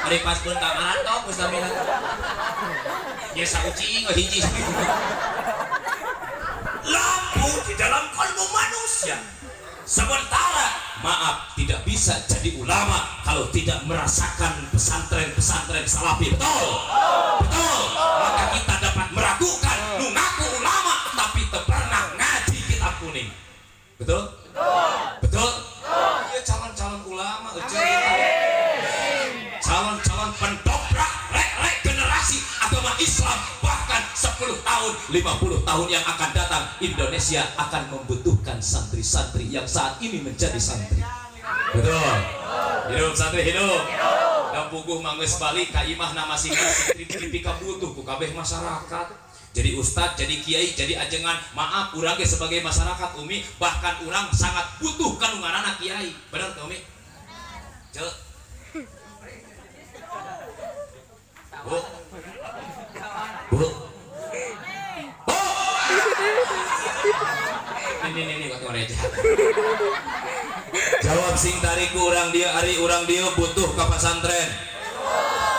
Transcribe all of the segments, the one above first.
Ari pas pun kamaran tok mustamina. Ya saucing hiji. Lampu di dalam kalbu manusia. Sementara maaf tidak bisa jadi ulama kalau tidak merasakan pesantren-pesantren salafi. Betul? Betul. Maka kita dapat meragukan nu ngaku ulama tapi tak pernah ngaji kitab kuning. Betul? Betul? Iya, calon-calon ulama, calon-calon pendobrak regenerasi agama Islam, bahkan 10 tahun 50 tahun yang akan datang Indonesia akan membutuhkan santri-santri yang saat ini menjadi santri. Betul? Hidup santri, hidup. Dan puguh manggeus balik ka imahna masing-masing, dipikabutuh ku kabeh masyarakat. Jadi ustad, jadi kiai, jadi ajengan, maaf, urang ge sebagai masyarakat, Umi, bahkan urang sangat butuh ka nu ngaranna kiai. Bener tuh, Umi? Cek. Bu. Bu. Bu. Ini kata reja. Jawab sing tarik urang dia, ari urang dia butuh ka pasantren.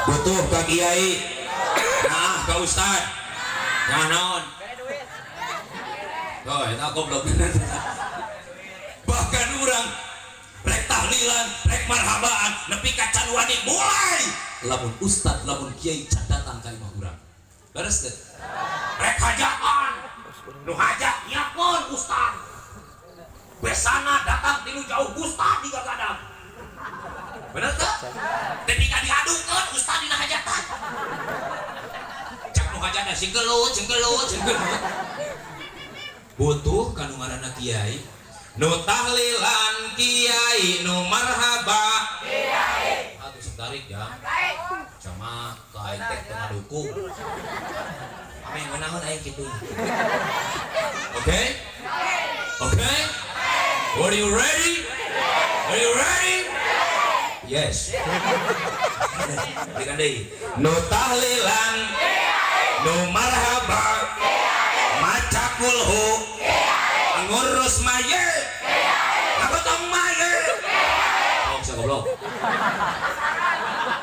Butuh ka kiai. Nah, ka ustad. Nah, naon? Oh, eta goblok. Bahkan urang rek tahlilan, rek marhabaan, nepi ka can wani mulai. Lamun ustad, lamun kiai can datang ka imah urang. Beres teu? Rek hajatan. Nu hajat nyiapkeun ustad. Besana datang tilu jauh, ustad digagadang. Bener teu? Ketika diadukeun ustad dina hajatan. Cak nu hajatna sing gelut, sing gelut, sing gelut. Butuh ka nu ngaranna kiai. Nu tahlilan kiai, nu marhaba kiai. Atuh sok tarik ya. Sama ke aing teh teu ngadukung. Ame ngeunaheun aing kitu. Oke? Oke? Are you ready? Are you ready? Yes. Balikan deui. Nu tahlilan, nu marhaba, maca kulhu, ngurus mayit, ngagotong mayit. Oh, bisa goblok.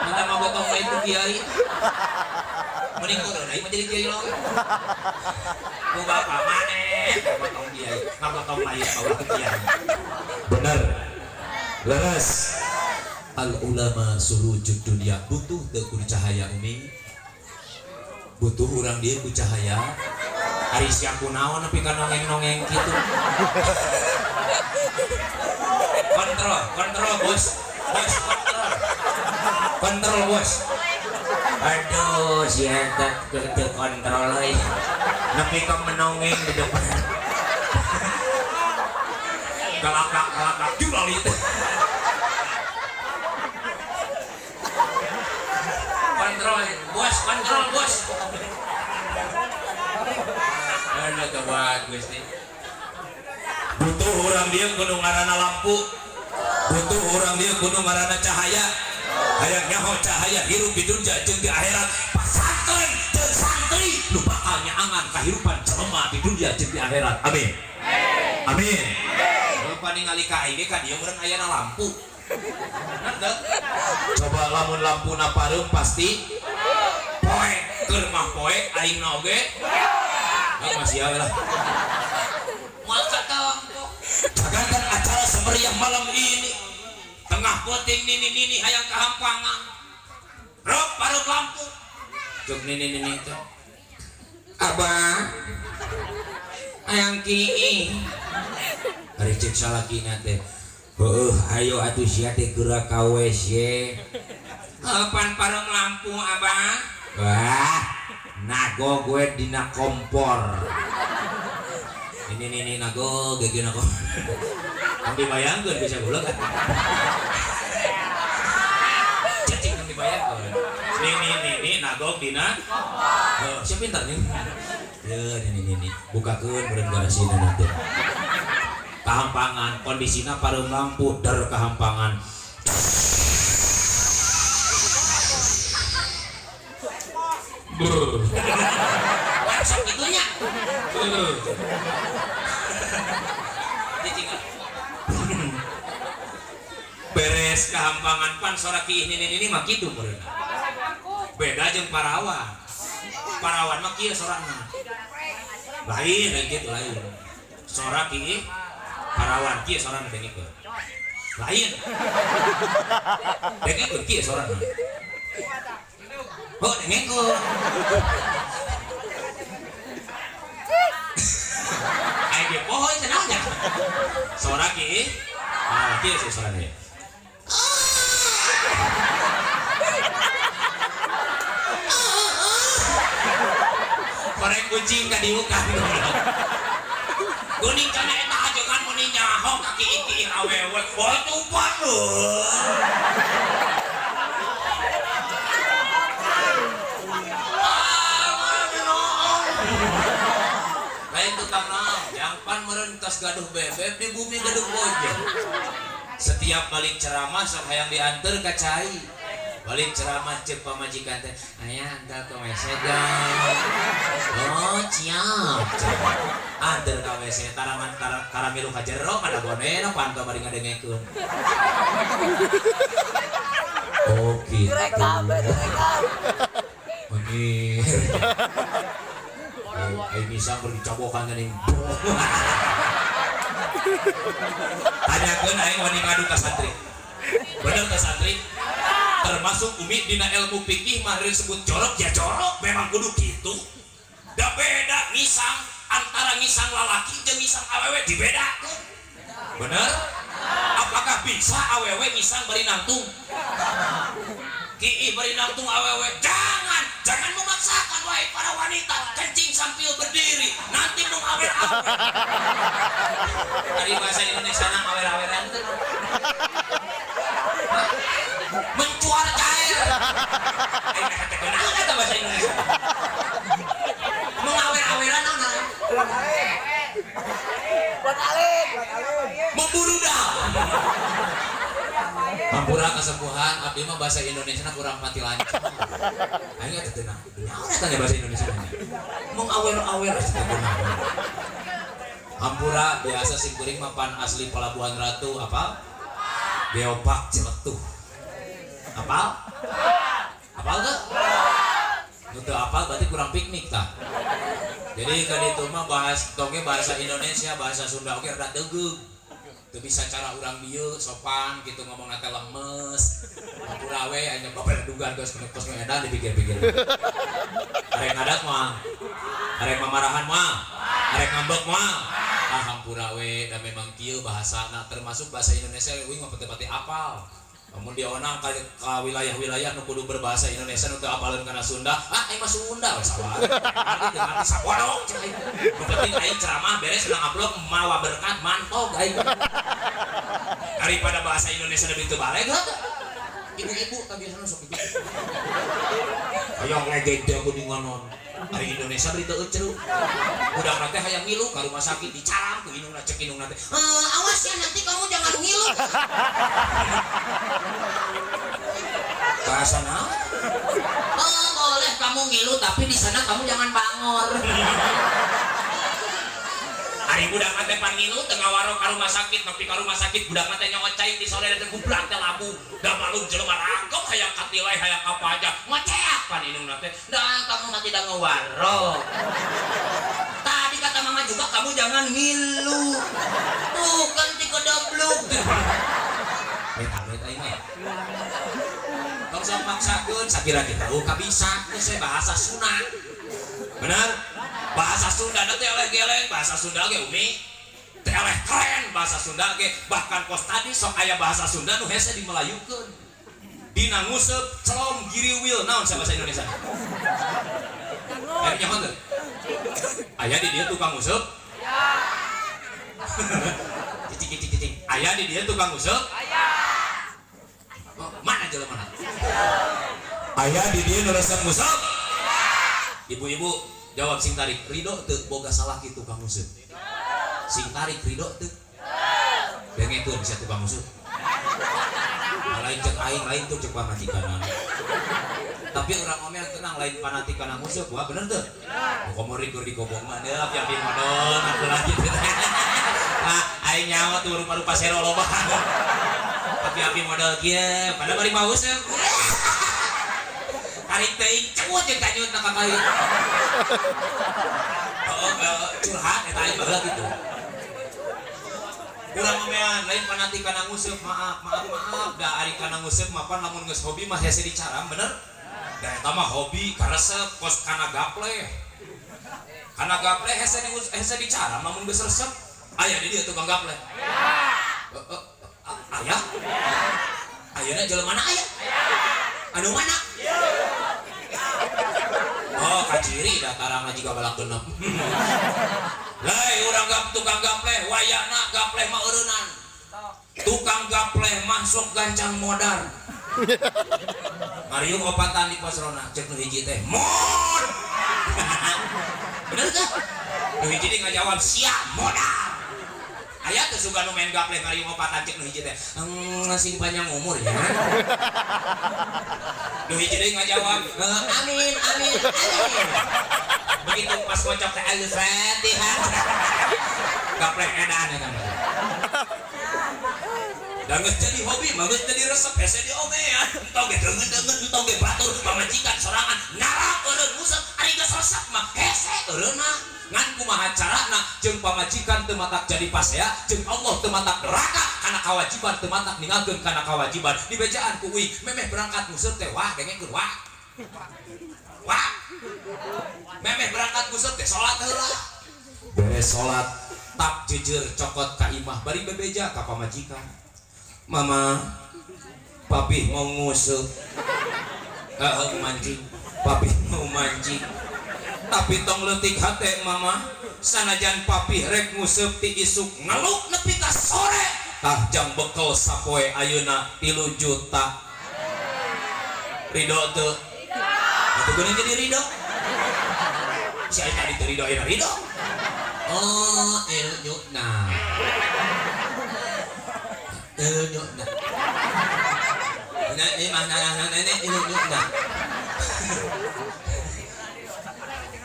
Mana mau gotong mayit ku kiai? Mending kudu deui mah jadi kiai lo. Ku bapak maneh ngagotong kiai, ngagotong mayit bawa ke kiai. Bener. Leres. Al ulama surujud dunia. Butuh teu ku cahaya, Umi? Butuh urang dia ku cahaya? Ari sia kunaon nepi ka nongeng-nongeng kitu? Kontrol, kontrol bos. Bos kontrol. Kontrol bos. Aduh, si eta teu kontrol euy. Nepi ka menongeng di depan. Kalakak kalakak jural itu. Kontrol bos, kontrol bos. Aduh, kebuat Gusti. Butuh urang dia kudu ngaranna lampu. Butuh urang dia kudu ngaranna cahaya. Hayang nyaho cahaya hirup di dunia jeung di akhirat. Pasantren jeung santri nu bakal nyaangan kahirupan jelema di dunia jeung di akhirat. Amin. Amin. Lupa ningali ka aing ge ka dieu meureun ayana lampu. Bener teu? Coba lamun lampuna pareum pasti poe, keur mah poe aingna oge. Nah, masih ya lah. Moal katempo. Jangankan acara semeriah malam ini. Tengah peuting nini-nini hayang kahampangan. Rok pareum lampu. Cuk nini-nini teh. Abah hayang kii. Ari cek salakina teh. Heueuh, ayo atuh sia teh geura ka WC. Pan pareum lampu abah. Wah, nago gue dina kompor. Ini nini nago gege nago. Kan dibayangkeun bisa goblok kan. Cacing kan dibayangkeun. Nini nini nagog dina kompor. Siapa pintar nih? Ya nini nini bukakeun meureun garasina nanti. Kahampangan kondisina pareum lampu der kahampangan. Brr. Sok gitunya. Brr. Beres. Beres kehampangan pan sora kiih nini nini mah kitu meureun. Beda jeung parawan. Parawan mah kieu sorana. Lain lain kitu lain. Sora kiih parawan kieu sorana dengekeun. Lain. Dengekeun kieu sorana. Oh, dengekeun. Aing ge poho cenah nya. Sora kiih. Ah, kieu sih sorana. Korek kucing ka diukan. Guning kana eta ajengan meni nyaho ka kiih-kiih awewe. Wah, tumpah leuh. Lain tukang naon, yang pan meureun tos gaduh bebek di bumi gaduh bojong. Setiap balik ceramah sok hayang dianteur ka cai. Balik ceramah ceuk pamajikan teh, "Aya antar ke WC dong." Oh, siap. Anteur ka WC tarangan karamilu ka jero kada gonena panto bari ngadengekeun. Oh, gitu. Direkam, direkam. Anjir. Aing bisa berdicobokan geuning. Tanyakeun aing wani ngadu ka santri. Bener ka santri? Termasuk umi dina ilmu fikih mah disebut jorok ya jorok memang kudu kitu. Da beda ngisang antara ngisang lalaki jeung ngisang awewe dibedakeun. Bener? Apakah bisa awewe ngisang bari nangtung? Kiih bari nangtung awewe. Jangan, jangan memaksakan wahai para wanita kencing sambil berdiri. Nanti mung awer-awer. Dari bahasa Indonesia nang awer-aweran teh. Mencuar cair. Aing teh kenal eta bahasa Indonesia. Mengawer-aweran naon ngaran? Buat Alin, buat Alin. Memburu dah. Hampura kasepuhan abdi mah bahasa Indonesia kurang pati lancar. Aing teh tenang. Naon eta nya bahasa Indonesia nya? Mengawer-awer teh tenang. Hampura biasa sing kuring mah pan asli Pelabuhan Ratu apa? Geopark Ciletuh. Apal? Apal teu? Nu teu apal berarti kurang piknik tah. Jadi kan itu mah bahas toge bahasa Indonesia, bahasa Sunda oge rada degeug. Teu bisa cara urang dieu sopan gitu ngomongna teh lemes. Hampura we aya babaredugan geus kos edan dipikir-pikir. Arek ngadat mah. Arek mamarahan mah. Arek ngambek mah. Ah hampura we da memang kieu bahasana termasuk bahasa Indonesia euy mah pati-pati apal. Namun dia onang ka wilayah-wilayah nu kudu berbahasa Indonesia nu teu apaleun kana Sunda, ah aing mah Sunda we sawah. Ngerti teu ngerti sawadong cek aing. Nu penting aing ceramah beres menang upload mawa berkat mantog aing. Daripada bahasa Indonesia lebih teu baleg heuh. Ibu-ibu tah biasana sok kitu. Hayang ngegeg teh geuninganon. Ari Indonesia beri teu euceuk. Budak teh hayang ngilu ka rumah sakit dicaram ku indungna cek indungna teh. Awas ya nanti kamu jangan ngilu. Bahasa naon? Oh, boleh kamu ngilu tapi di sana kamu jangan bangor. Ari budak teh pan ngilu teu ngawaro ka rumah sakit, nepi ka rumah sakit budak teh nyokot cai di sore teh gubrak teh labu. Da malum jelema rangkem hayang katilai hayang apa aja. Ngoceak pan indungna teh. Da kamu mah tidak ngawaro. Tadi kata mama juga kamu jangan ngilu. Tuh kan dikedebluk. Amit aing mah. Tong sok maksakeun sakira kita oh kabisa geus bahasa Sunda. Benar? Bahasa Sunda teh eleh geleng, bahasa Sunda ge umi. Teh eleh keren bahasa Sunda ge, bahkan kos tadi sok aya bahasa Sunda nu hese dimelayukeun. Dina nguseup celom giriwil naon sa bahasa Indonesia? Aya nyaho teu? Aya di dieu tukang nguseup? Cicing cicing cicing. Aya di dieu tukang nguseup? Aya. Mana jelema? Aya di dieu nu resep nguseup? Ibu-ibu jawab sing tarik, ridho teu boga salaki tukang nguseup? Sing tarik ridho teu? Dengekeun sia tukang nguseup. Lain cek aing, lain tuh cek pamajikanna. Tapi orang ngomel tenang, lain fanatik kana nguseup, wah bener teu? Komo rikur di kobong mah deui api-api modon aku lagi. Ah, aing nyawa tuh rupa-rupa sero loba. Api-api modal kieu, padahal bari mau useup. Tarik teuing cengut jeung kanyut na ka kayu. Oh, curhat eta aing baheula kitu. Urang ngomean lain fanatik kana nguseup, maaf, maaf, maaf. Da ari kana nguseup mah pan lamun geus hobi mah hese dicaram, bener? Da eta mah hobi karesep kos kana gapleh. Kana gapleh hese di hese dicaram lamun geus resep. Aya di dieu tukang gapleh. Aya? Ayeuna jelema mana aya? Anu mana? Oh, kaciri dah tarangna jiga balak genep. Lai urang gap tukang gapleh, wayana gapleh mah eureunnan. Tukang gapleh mah sok gancang modar. Ngariung opatan di pos ronda, cek nu hiji teh, "Mod." Bener teh? Nu hiji deui ngajawab, "Siap, modar." Aya teu sugan nu main gapleh ngariung opatan cek nu hiji teh, "Sing panjang umur ya." Nu hiji deui ngajawab, "Amin, amin, amin." Begitu pas ngocok teh Al-Fatihah. Gapleh edan eta mah. Da geus jadi hobi mah geus jadi resep hese diomean. Entong ge deungeun-deungeun, entong ge batur pamajikan sorangan nyarak eureun nguseup ari geus resep mah hese eureunna. Ngan kumaha carana jeung pamajikan teu matak jadi pasea, jeung Allah teu matak neraka kana kewajiban teu matak ninggalkeun kana kewajiban. Dibejaan ku uing memeh berangkat nguseup teh wah dengekeun wah. Wah. Memeh berangkat nguseup teh salat heula. Beres salat tap jejer cokot ka imah bari bebeja ka pamajikan. Mama, papi mau nguseup. Heeh, mancing. Papi mau mancing. Tapi tong leutik hate mama, sanajan papi rek nguseup ti isuk ngeluk nepi ka sore. Tah jang bekel sapoe ayeuna 3 juta. Ridho teu? Atuh geuning jadi ridho. Si aing tadi teu ridho ayeuna ridho. Oh, ilnyuna. Ilnyuna. Nah, ini mah nah nah nah ini ilnyuna.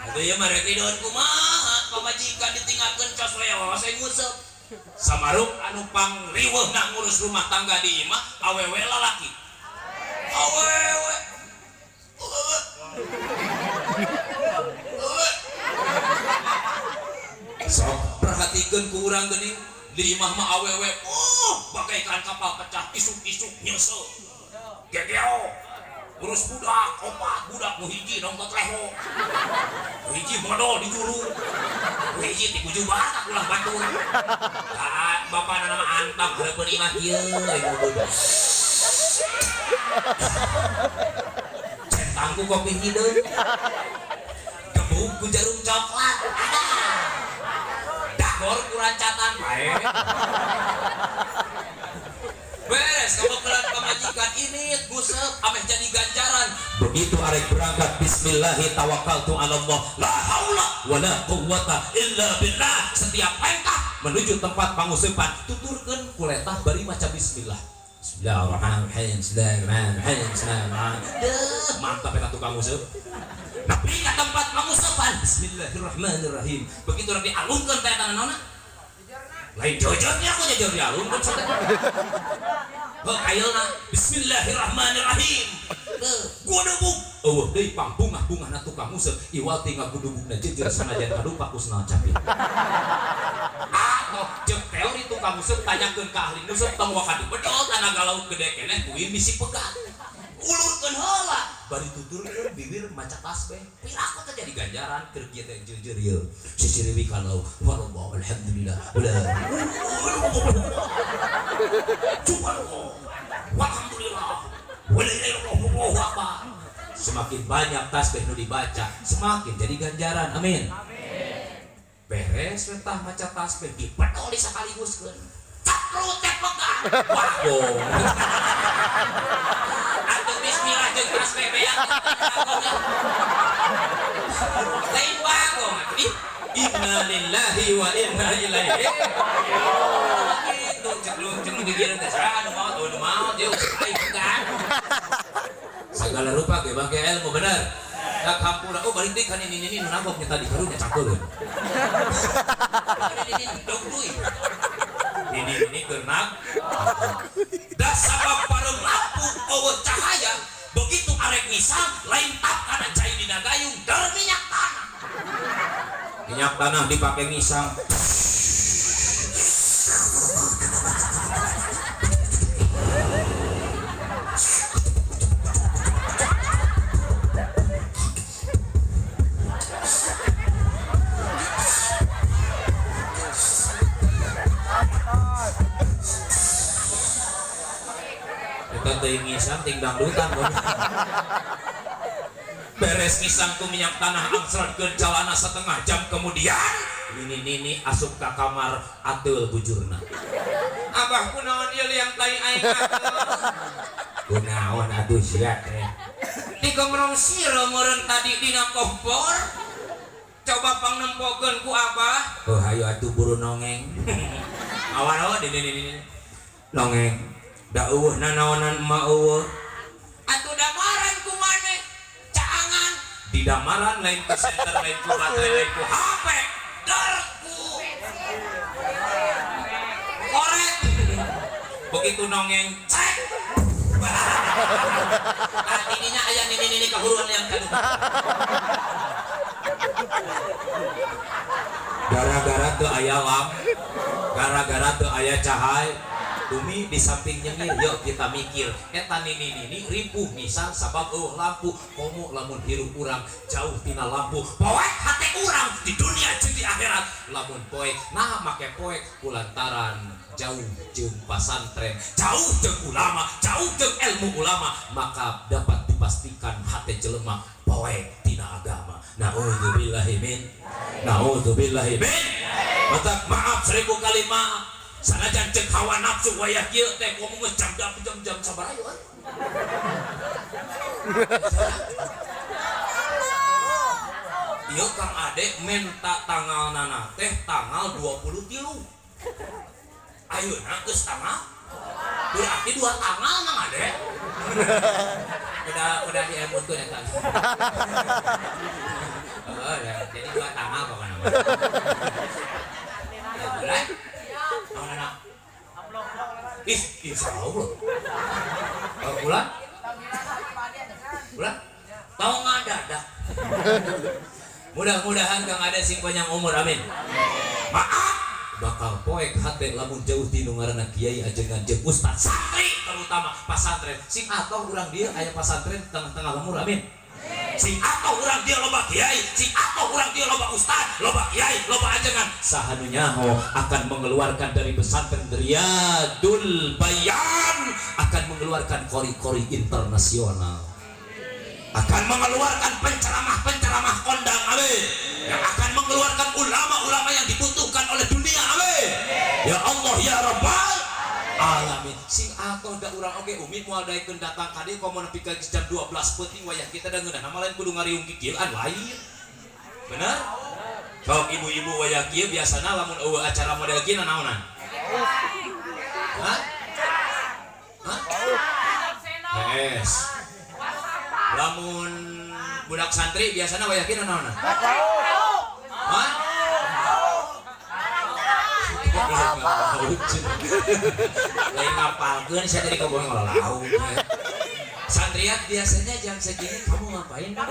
Atuh ieu mah rek ridoan kumaha pamajikan ditinggalkeun cos leos saya nguseup. Samaruk anu pangriweuhna ngurus rumah tangga di imah awewe lalaki. Awewe. Awewe. Awewe. Sok perhatikeun ku urang geuning di imah mah awewe oh bagaikan kapal pecah isuk-isuk nyeuseul. Gegeo. Urus budak, opat budak nu hiji nongtot leho. Nu hiji modol di juru. Nu hiji ti kujubar ka ulah batur. Ah, bapana nama antang hareupeun imah kieu ngudud. Centang ku kopi hideung. Gebuk ku jarum coklat. Ada. Dagor ku rancatan bae. Beres kebekelan pamajikan ini gusep ameh jadi ganjaran. Begitu arek berangkat bismillahi tawakkaltu ala Allah la haula wala quwwata illa billah. Setiap langkah menuju tempat pangusepan tuturkeun kuletah bari maca bismillah. Bismillahirrahmanirrahim. Bismillahirrahmanirrahim. Bismillahirrahmanirrahim. Deuh, mantap eta tukang nguseup. Nepi ka tempat pangusepan bismillahirrahmanirrahim. Begitu rek dialungkeun teh eta naonna? Lain jojotnya aku jajor dialungkeun sok teh. Heuh ayeuna bismillahirrahmanirrahim. Deuh, gudubug. Eueuh deui pangbungah-bungahna tukang nguseup iwal ti ngagudubugna jejer sanajan kadupa ku senal capit. Atoh jeung teori tukang nguseup tanyakeun ka ahli nguseup tong waka dibedol tanaga laut gede keneh kuwi bisi pegat. Ulurkeun heula bari tuturkeun bibir maca tasbih. Piraku teh jadi ganjaran keur kieu teh jejer ieu. Sisiriwi kana wallahu alhamdulillah. Wala. Subhanallah. Walhamdulillah. Wala ilaha illallah akbar. Semakin banyak tasbih nu dibaca, semakin jadi ganjaran. Amin. Beres tah maca tasbih dipedol sakaliguskeun. Cakrut teh pegat. Bagong. Atuh bismillah jeung tasbih beak. Lain bagong atuh. Ih, inna lillahi wa inna ilaihi. Gitu cek lu cek lu digireun teh saha nu maot nu maot yeuh aing pegat. Segala rupa ge make ilmu bener. Tak hampura oh balik deui kan ini nu nagok nya tadi karunya cakeuleun. Ini dog deui. Nini-nini keur da sabab pareum lampu euweuh cahaya, begitu arek ngisang lain tap kana cai dina gayung, dar minyak tanah. Minyak tanah dipakai ngisang. Eta teuing ngisang ting dangdutan. Beres ngisang ku minyak tanah, angsretkeun calana, setengah jam kemudian nini-nini asup ka kamar, ateul bujurna. "Abah, kunaon ieu liang tai aing ateul?" "Kunaon atuh sia teh?" "Digomrong sireuh meureun tadi dina kompor. Coba pangnempokeun ku Abah." "Oh, hayu atuh, buru nongeng." Awal di nini nini nongeng, da euweuh nanaonan, emak euweuh. "Atuh damaran ku maneh caangan." Di damaran lain ku senter, lain ku baterai, lain ku HP, dar ku korek. Begitu nongeng, cek ininya aya nini nini kahuruan yang kan gara-gara teu aya lampu, gara-gara teu aya cahaya. Umi di samping nyengir, yuk kita mikir, eta nini nini ripuh misal sabab euweuh lampu. Komo lamun hirup urang jauh tina lampu, poek hate urang di dunia jeung di akhirat. Lamun poek, nah make poek kulantaran jauh jeung pasantren, jauh jeung ulama, jauh jeung ilmu ulama, maka dapat dipastikan hate jelema poek tina agama. Naudzubillahi min, naudzubillahi min. Matak maaf seribu kali maaf, sanajan cek hawa nafsu wayah kieu teh komo geus jam jam jam jam sabaraha ieu? Ieu Kang Ade menta tanggal nana teh tanggal 23. Ayeuna geus tanggal, berarti dua tanggal. Mang Ade udah diemutkeun eta. Oh, ya, jadi dua tanggal pokoknya mah. Ya, boleh. Naon anak? Ih, insya Allah. Oh, bulan? Bulan? Tahu nggak ada? Mudah-mudahan Kang Ade sing panjang umur, amin. Maaf, bakal poek hate lamun jauh ti nu ngaranna kiai, ajengan jeung ustad, santri, terutama pasantren. Sing atoh urang dieu aya pasantren tengah-tengah lembur, amin. Sing atoh urang dieu loba kiai, sing atoh urang dieu loba ustad, loba kiai, loba ajengan. Saha nu nyaho akan mengeluarkan dari pesantren Riyadul Bayan, akan mengeluarkan kori-kori internasional, akan mengeluarkan penceramah-penceramah kondang, amin, yang akan mengeluarkan ulama-ulama yang dibutuhkan oleh dunia, amin ya Allah ya Rabbal alamin. Sing atoh da urang oge umi moal daekeun datang ka dieu komo nepi ka jam 12 peuting. Wayah kita da ngeunah lain kudu ngariung kikieuan, lain. Bener? Sok ibu-ibu wayah kieu biasana lamun euweuh acara model kieu nanaonan? Hah? Hah? PS. Lamun budak santri biasana wayah kieu nanaonan? Hah? Lain ngapalkeun saya tadi kobong lauk. Santriat biasanya jam segini kamu ngapain? Hah?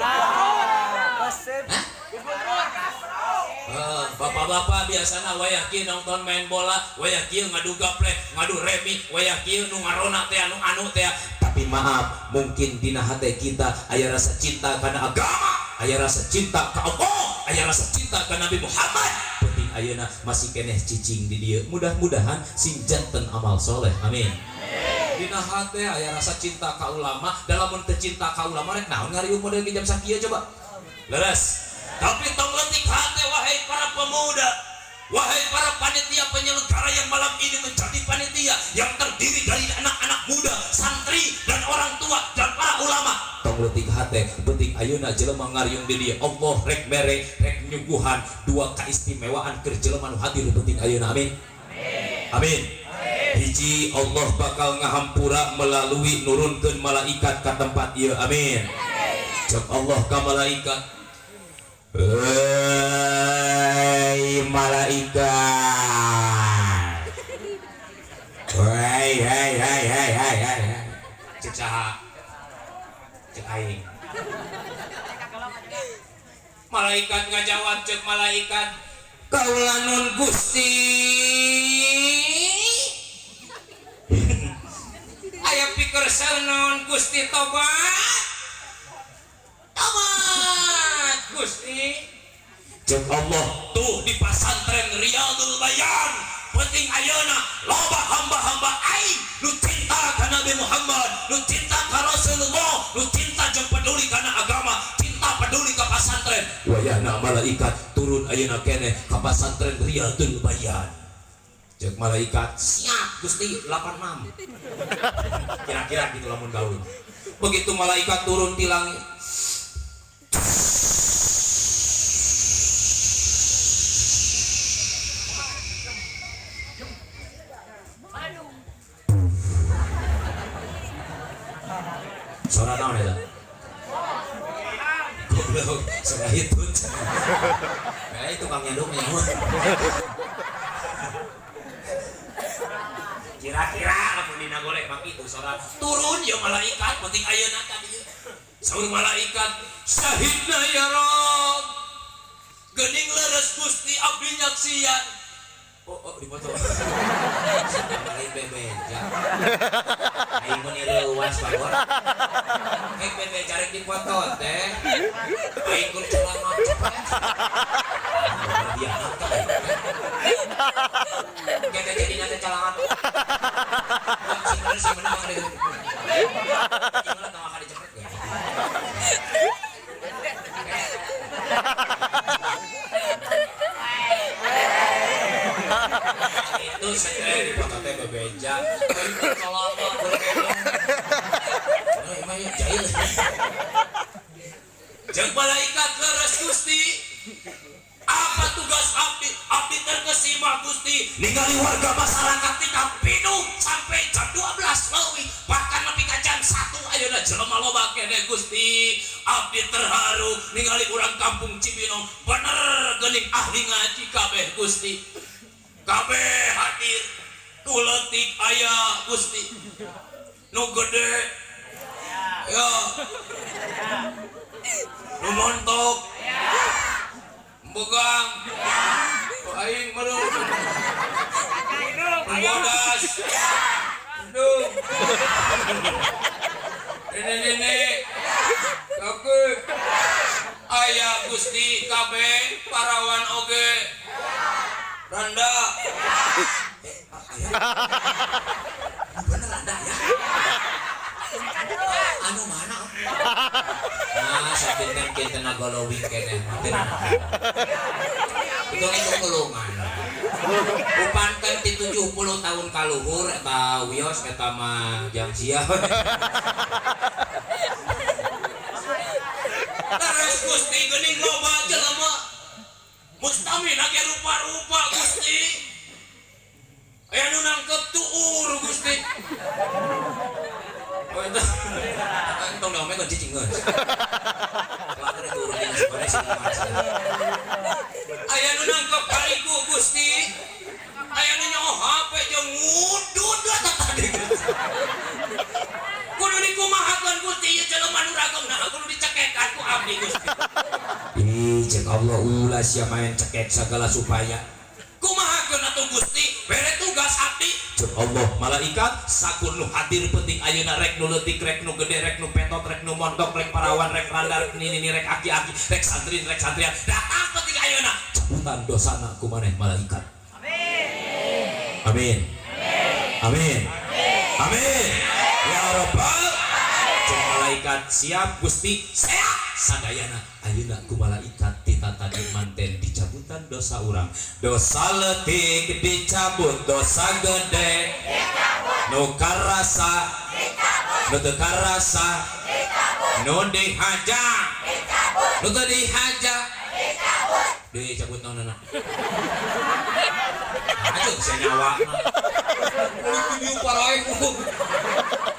Bapak-bapak biasanya wayah kieu nonton main bola, wayah kieu ngadu gaplek, ngadu remi, wayah kieu nu ngarona teh anu anu teh. Tapi maaf, mungkin dina hati kita aya rasa cinta karena agama, aya rasa cinta ka Allah, aya rasa cinta ka Nabi Muhammad. Penting ayeuna masih keneh cicing di dieu. Mudah-mudahan sing janten amal soleh. Amin. Dina hate aya rasa cinta ka ulama, dalam mun teu cinta ka ulama rek naon ngariung model jam sakieu coba? Leres. Tapi tong letik hati wahai para pemuda, wahai para panitia penyelenggara yang malam ini menjadi panitia yang terdiri dari anak-anak muda, santri, dan orang tua dan para ulama. Tong letik hati, penting ayeuna jelema ngariung di dieu. Allah rek mere, rek nyuguhan dua keistimewaan keur jelema nu hadir penting ayeuna. Amin. Amin. Hiji, Allah bakal ngahampura melalui nurunkeun malaikat ka tempat ieu. Amin. Cek Allah ka malaikat, "Hei malaikat, Hei hei hei hei hei hei. Cek saha? Cek aing. Malaikat ngajawab, cek malaikat, kaula nun Gusti. Aya pikersa naon Gusti? Tobat. Tobat Gusti. Cek Allah, tuh di pasantren Riyadul Bayan penting ayeuna loba hamba-hamba aing nu cinta ka Nabi Muhammad, nu cinta ka Rasulullah, nu cinta jeung peduli kana agama, cinta peduli ka pasantren. Wayahna malaikat turun ayeuna keneh ka pasantren Riyadul Bayan. Cek malaikat, siap Gusti 86. Kira-kira gitu lamun gaul. Begitu malaikat turun di langit, suara naon eta? Goblok, suara hitut. Nah, itu tukang nyaduknya. Kira-kira lamun dina golek mah kitu suara. Turun ya malaikat penting ayeuna ka dieu. Saur malaikat, syahidna ya Rob. Geuning leres Gusti abdi nyaksian. Oh, oh dipoto. Lain bebeja. Aing mun leuwas bagor. Aing bebeja rek dipoto teh. Aing kun celana cepet. Dia kita jadi nanti celangan. Sing menang ada. Gimana tong akan dicepet gak? Itu saya dipoto teh bebeja. Celana berkebong. Emang ya jahil. Jeung malaikat leres Gusti. Apa tugas abdi? Abdi terkesima Gusti ningali warga masyarakat tingkat pinu sampai jam 12 leuwih, bahkan nepi ka jam 1 ayeuna jelema loba keneh Gusti. Abdi terharu ningali urang kampung Cibinong bener geuning ahli ngaji kabeh Gusti. Kabeh hadir, nu leutik aya Gusti, nu gede ya, nu montok begang, aing meureun, bodas, aduh, nenek-nenek, oke, aya Gusti kabeh, parawan oge, randa, bener randa ya, anu mana? Nah, sapinten kinten golowing keneh, hitung-hitung tulungan. Upanten ti 70 tahun kaluhur eta wios eta mah jam sia. Terus Gusti geuning loba jelema. Mustamina ge rupa-rupa Gusti. Aya nu nangkep tuur Gusti. Oh eta entong diomekeun cicing geus. Aya nu nangkep karigu Gusti. Aya nu nyaho HP jeung ngudud eta tadi. Kudu dikumahakeun Gusti ieu jelema nu ragam nah kudu dicekekan ku abdi Gusti. Ih cek Allah ulah sia main cekek segala supaya. Kumahakeun atuh Gusti bere tugas abdi. Cek Allah malaikat sakun nu hadir penting ayeuna rek nu leutik rek nu gede rek nu petot rek nu mondok rek parawan rek randa rek nini rek aki-aki rek santri rek santrian datang penting ayeuna cabutan dosana ku maneh malaikat. Amin. Amin. Amin. Amin. Ya Rabbal. Cek malaikat siap Gusti sehat sadayana ayeuna ku malaikat tita tadi manten dicabutan dosa urang. Dosa leutik dicabut, dosa gede dicabut, nu karasa dicabut, nu teu karasa dicabut, nu dihaja dicabut, nu teu dihaja dicabut, dicabut naonana? Aduh, sia nyawa. Kudu parae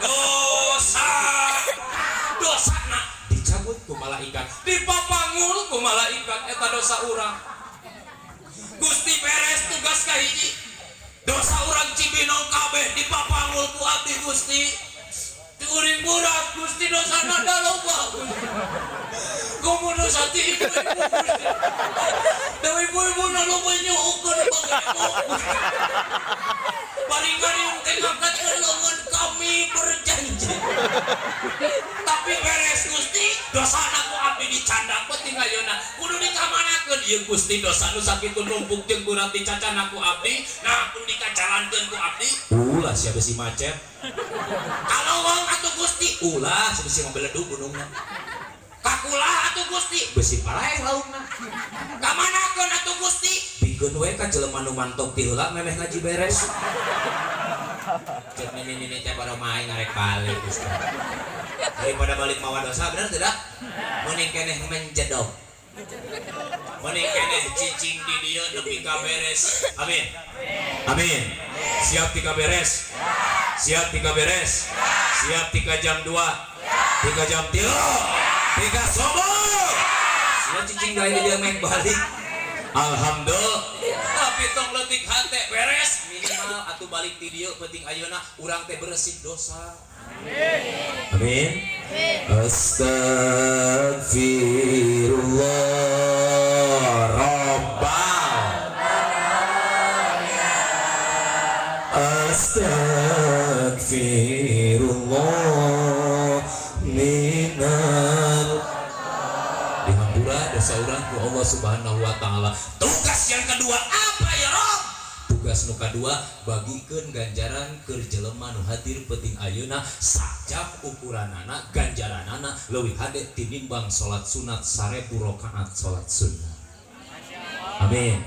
dosa. Dosana dicabut ku malaikat, dipapangul ku malaikat eta dosa urang. Gusti beres tugas kahiji. Dosa urang Cibinong kabeh dipapangul ku abdi Gusti. Kuring berat Gusti dosana da loba. Komo dosa ti ibu-ibu Gusti. Da ibu-ibu na loba nyuhunkeun bagai. Bari ngariung teh ngangkatkeun leungeun kami berjanji. Tapi beres Gusti, dosana ku abdi dicandak penting ayeuna. Kudu dikamanakeun ieu Gusti dosa nu sakitu numpuk jeung berat dicacana ku abdi, nah kudu dikajalankeun ku abdi. Ulah sia besi macet. Kalau wong atuh Gusti, ulah sia besi ngabeledug gunungna. Kakulah atuh Gusti, besi paraeh laukna. Kamanakeun atuh Gusti? Bikeun we ka jelema nu mantok ti heula memeh ngaji beres. Cek nini-nini teh baru main ngarek balik Gusti. Daripada balik mawa dosa, bener tidak? Mending keneh menjedog. Mending keneh cicing di dieu nepi ka beres. Amin. Amin. Siap tika beres. Siap tika beres. Siap tika jam 2. Tika jam 3. Tika subuh. Siap cicing gawe di dieu mek balik. Alhamdulillah. Tapi tong leutik hate beres minimal atuh balik ti dieu penting ayeuna urang teh bersih dosa. Amin. Astagfirullah Rabbal Astagfirullah minal dihampura dosa urang ku Allah Subhanahu wa taala. Tugas yang kedua apa ya Rob? Tugas nu kadua bagikeun ganjaran keur jelema nu hadir penting ayeuna sajam ukuranana ganjaranana leuwih hade tinimbang salat sunat 1000 rakaat salat sunnah. Amin.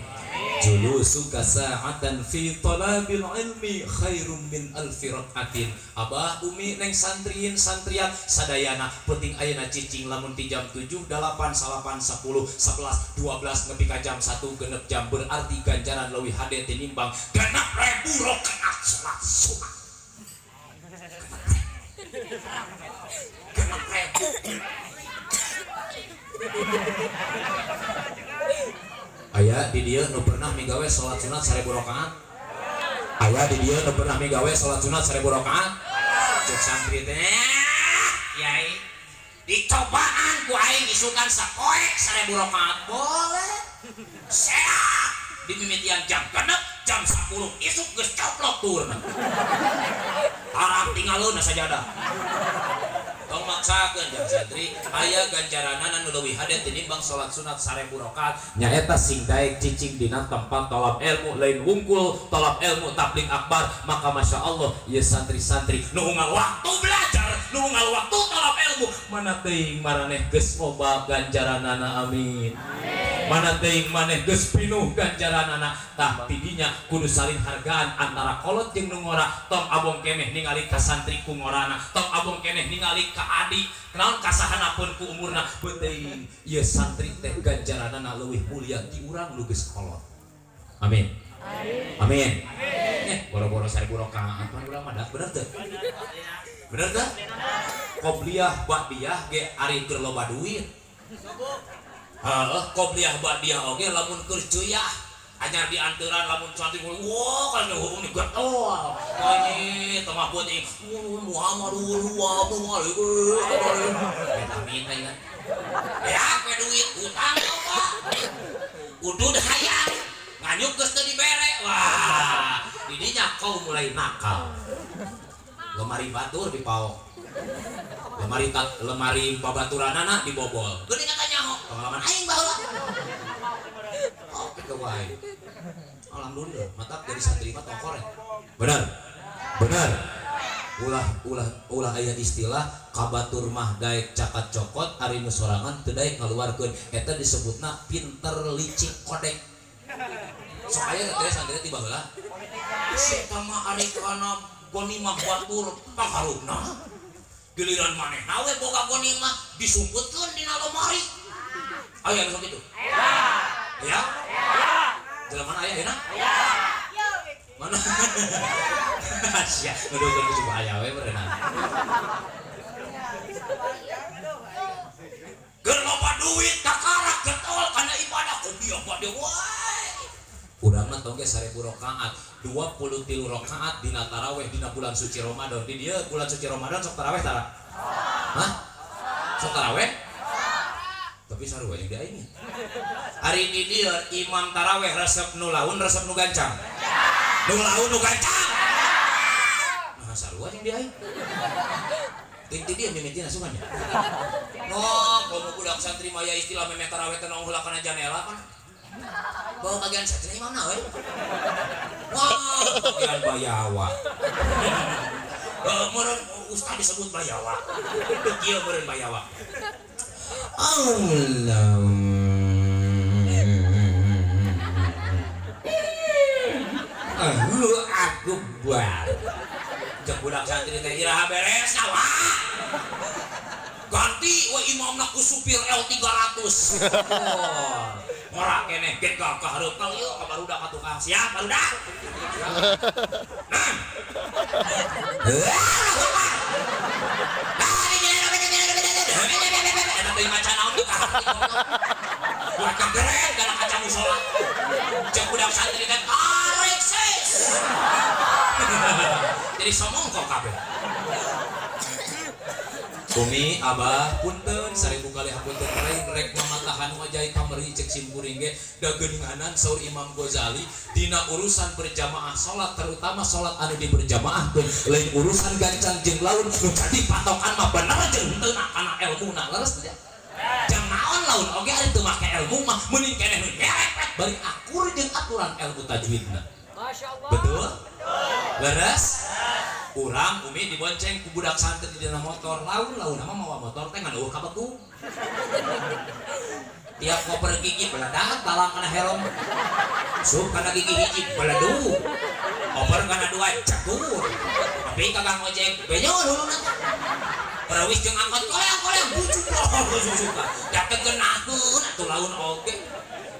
Julusuka sa'atan fi talabil ilmi khairum min alfi rakaatin. Abah umi neng santriin santriat sadayana penting ayeuna cicing lamun ti jam 7 8 9 10 11 12 nepi ka jam 1 genep jam berarti ganjaran leuwih hade tinimbang 6.000 rakaat salat sunat. 6.000. Aya di dieu nu pernah migawe salat sunat 1000 rakaat. Aya di dieu nu pernah migawe salat sunat 1000 rakaat. Cek santri teh, yai, dicobaan ku aing isukan sapoe 1000 rakaat boleh. Sehat dimimitian jam 6 jam 10 isuk geus coplok turna. Tarang tinggalkeun sajadah. Tong maksakeun jam santri aya ganjaranana nu leuwih hade tinimbang salat sunat 1000 rakaat nyaeta sing daek cicing dina tempat tolab ilmu lain wungkul tolab ilmu tabligh akbar maka masya Allah ieu santri-santri nu unggal waktu belajar nu unggal waktu tolab ilmu mana teuing maraneh geus loba ganjaranana amin. Mana teuing maneh geus pinuh ganjaranana tah tidinya kudu saling hargaan antara kolot jeung nu ngora tong abong keneh ningali ka santri ku ngorana tong abong keneh ningali ka adi naon kasahana pun ku umurna beuteung ieu santri teh ganjaranana leuwih mulia ti urang nu geus kolot. Amin. Amin. Boro-boro 1000 rakaat pan urang mah bener teu? Bener teu? Qobliyah ba'diyah ge ari keur loba duit. Heeh, qobliyah ba'diyah oge lamun keur cuyah anyar dianteran lamun santri wah kan hubung ni getol. Ini tengah putih Muhammadul wa amin kan. Ya ke duit utang apa? Udud hayang nganyuk geus teu dibere. Wah, didinya kau mulai nakal. Lemari batur dipaok. Lemari lemari babaturanana dibobol. Geuning kata nyaho, pengalaman aing baheula. Oke ke wae. Alhamdulillah, mata jadi santri mah tongkor ya. Benar. Benar. Ulah ulah ulah aya istilah kabatur mah daek cakat cokot ari nu sorangan teu daek ngaluarkeun eta disebutna pinter licik kodek. Sok aya teh santri ti baheula. Si eta mah ari kana gonimah batur pangharupna. Giliran manehna we boga gonimah disumputkeun dina lemari. Aya nu sakitu? Aya. Aya? Jelema mana aya enak? Aya. Mana? Sia, nuduhkeun ku coba aya we berenang. Keur loba duit kakarak getol kana ibadah ku bieu bade wae. Urang mah tong ge 1000 rakaat, 23 rakaat dina taraweh dina bulan suci Ramadan. Di dieu bulan suci Ramadan sok taraweh tara? Hah? Sok taraweh? Tapi sarua jeung di aing. Ari di dieu imam taraweh resep nu laun resep nu gancang. Nu laun nu gancang. Nah sarua jeung di aing. Ting ti dieu mimitina sugan ya. No, komo budak santri mah ya istilah memeh taraweh teh nong heula kana janela kan. Bawa bagian satria imam na we. Wah, bagian bayawa. Meureun ustad disebut bayawa. Kieu meureun bayawa. Allah. Allahu akbar. Cek budak santri teh iraha beres wah. Ganti we imamna ku supir L300. Oh. Ngora keneh ge ka hareup kang ieu ka barudak ka tukang. Siap barudak. Nah. Eta teh maca naon tuh ka hareup. Buat kegeren kana kaca musala. Cek budak santri teh tarik sis. Jadi somong kok kabeh. Umi, abah, punten, 1000 kali hapunten lain rek mamatahan wajah kamari cek simkuring ge da geuninganan saur Imam Ghazali dina urusan berjamaah salat terutama salat anu diberjamaahkeun lain urusan gancang jeung laun nu jadi patokan mah bener jeung henteu kana elmuna leres teh jang naon laun oge ari teu make elmu mah meuning keneh nu nyerepet bari akur jeung aturan elmu tajwidna. Masyaallah. Betul? Leres? Urang umi dibonceng ku budak santri di dalam motor laun-laun mah mawa motor teh ngan eueuh kabeku. Tiap koper gigi beledak talang kana helm. Sup kana gigi hiji beledug. Koper kana dua cekur. Tapi kagak ngojek benyon huluna. Perawis jeung angkot koleang-koleang bujuk bujuk. Da teu geunaheun atuh laun oge.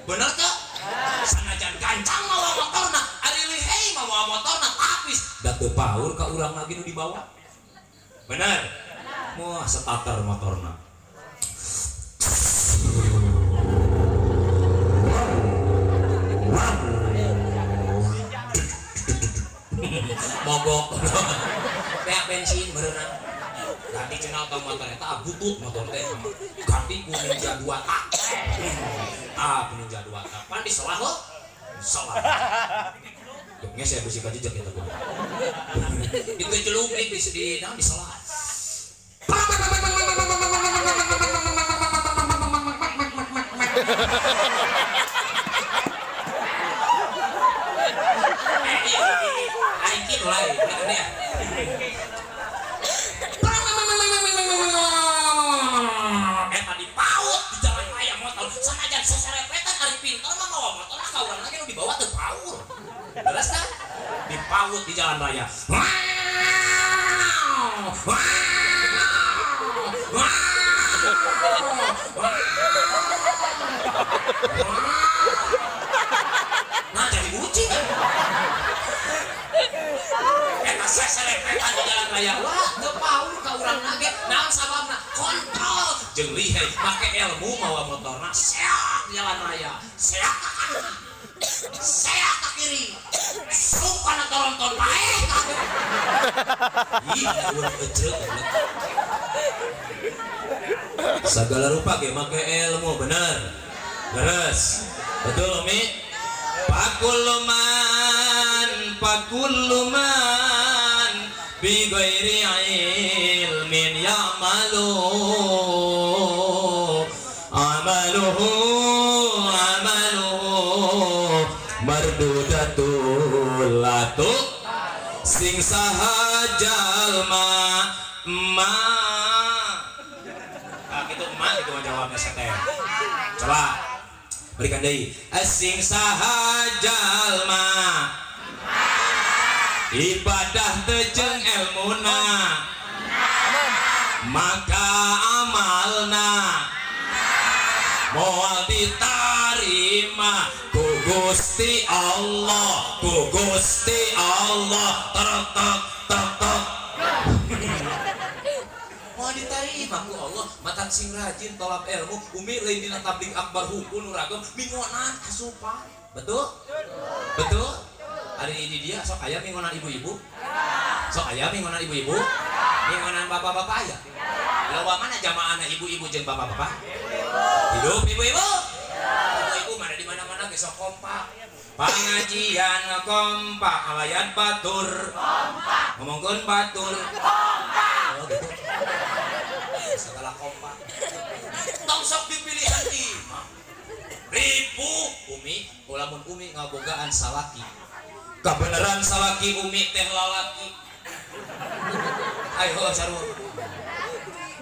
Bener teu? Sanajan gancang mawa motorna, ari lihei mawa motorna tapis. Da teu paur ka urang lagi nu dibawa. Bener? Wah, starter motorna. Mogok. Beak bensin berenang. Ganti cenah tong motor eta butut motor teh. Ganti ku Ninja 2 tak. Ah, Ninja 2 tak. Pan diselah heuh. Diselah. Geus saya besi ka jejak eta kudu. Itu jeluplik di naon diselah. Aing kitu lain, kitu dia. Eta dipaut di jalan raya motor. Sanajan seserepetan ari pintar mah mawa motor ka urang lagi nu dibawa teu paur. Beres tah? Dipaut di jalan raya. Nah jadi kucing kan? Eta seserepetan di jalan raya. Wah, teu paur ka urang nage. Naon sababna? Kontrol jeung lihai make ilmu mawa motorna seak di jalan raya. Seak ka kanan. Seak ka kiri. Sup kana toronton bae kabeh. Ih, urang eceuk. Sagala rupa ge make ilmu bener. Leres. Betul Umi? Pakuluman bi ghairi ilmin ya'malu amaluhu amaluhu mardudatul latu sing saha jalma ma. Nah, gitu emak gitu mah jawabnya seteh. Coba berikan deui. Sing saha jalma ibadah teu jeung elmuna maka amalna moal ditarima ku Gusti Allah, ku Gusti Allah. Tek tek tek tek. Moal ditarima. Diterima ku Allah. Matak sing rajin tolab ilmu. Umi lain dina tablig akbar hungkul nu ragam mingonan asupan. Betul? Betul? Hari ini dia sok aya mingonan ibu-ibu? Sok aya mingonan ibu-ibu? Mingonan bapak-bapak aya? Loba mana jamaahna ibu-ibu jeung bapak-bapak? Hidup ibu-ibu? Ibu-ibu mana di mana-mana ge sok kompak. Pangajian kompak, ngalayan batur. Kompak. Ngomongkeun batur. Kompak. Oh gitu. Segala kompak. Tong sok dipilihan imam. Ribu umi, lamun umi ngabogaan salaki. Kabeneran salaki umi teh lalaki. Ayo sarua.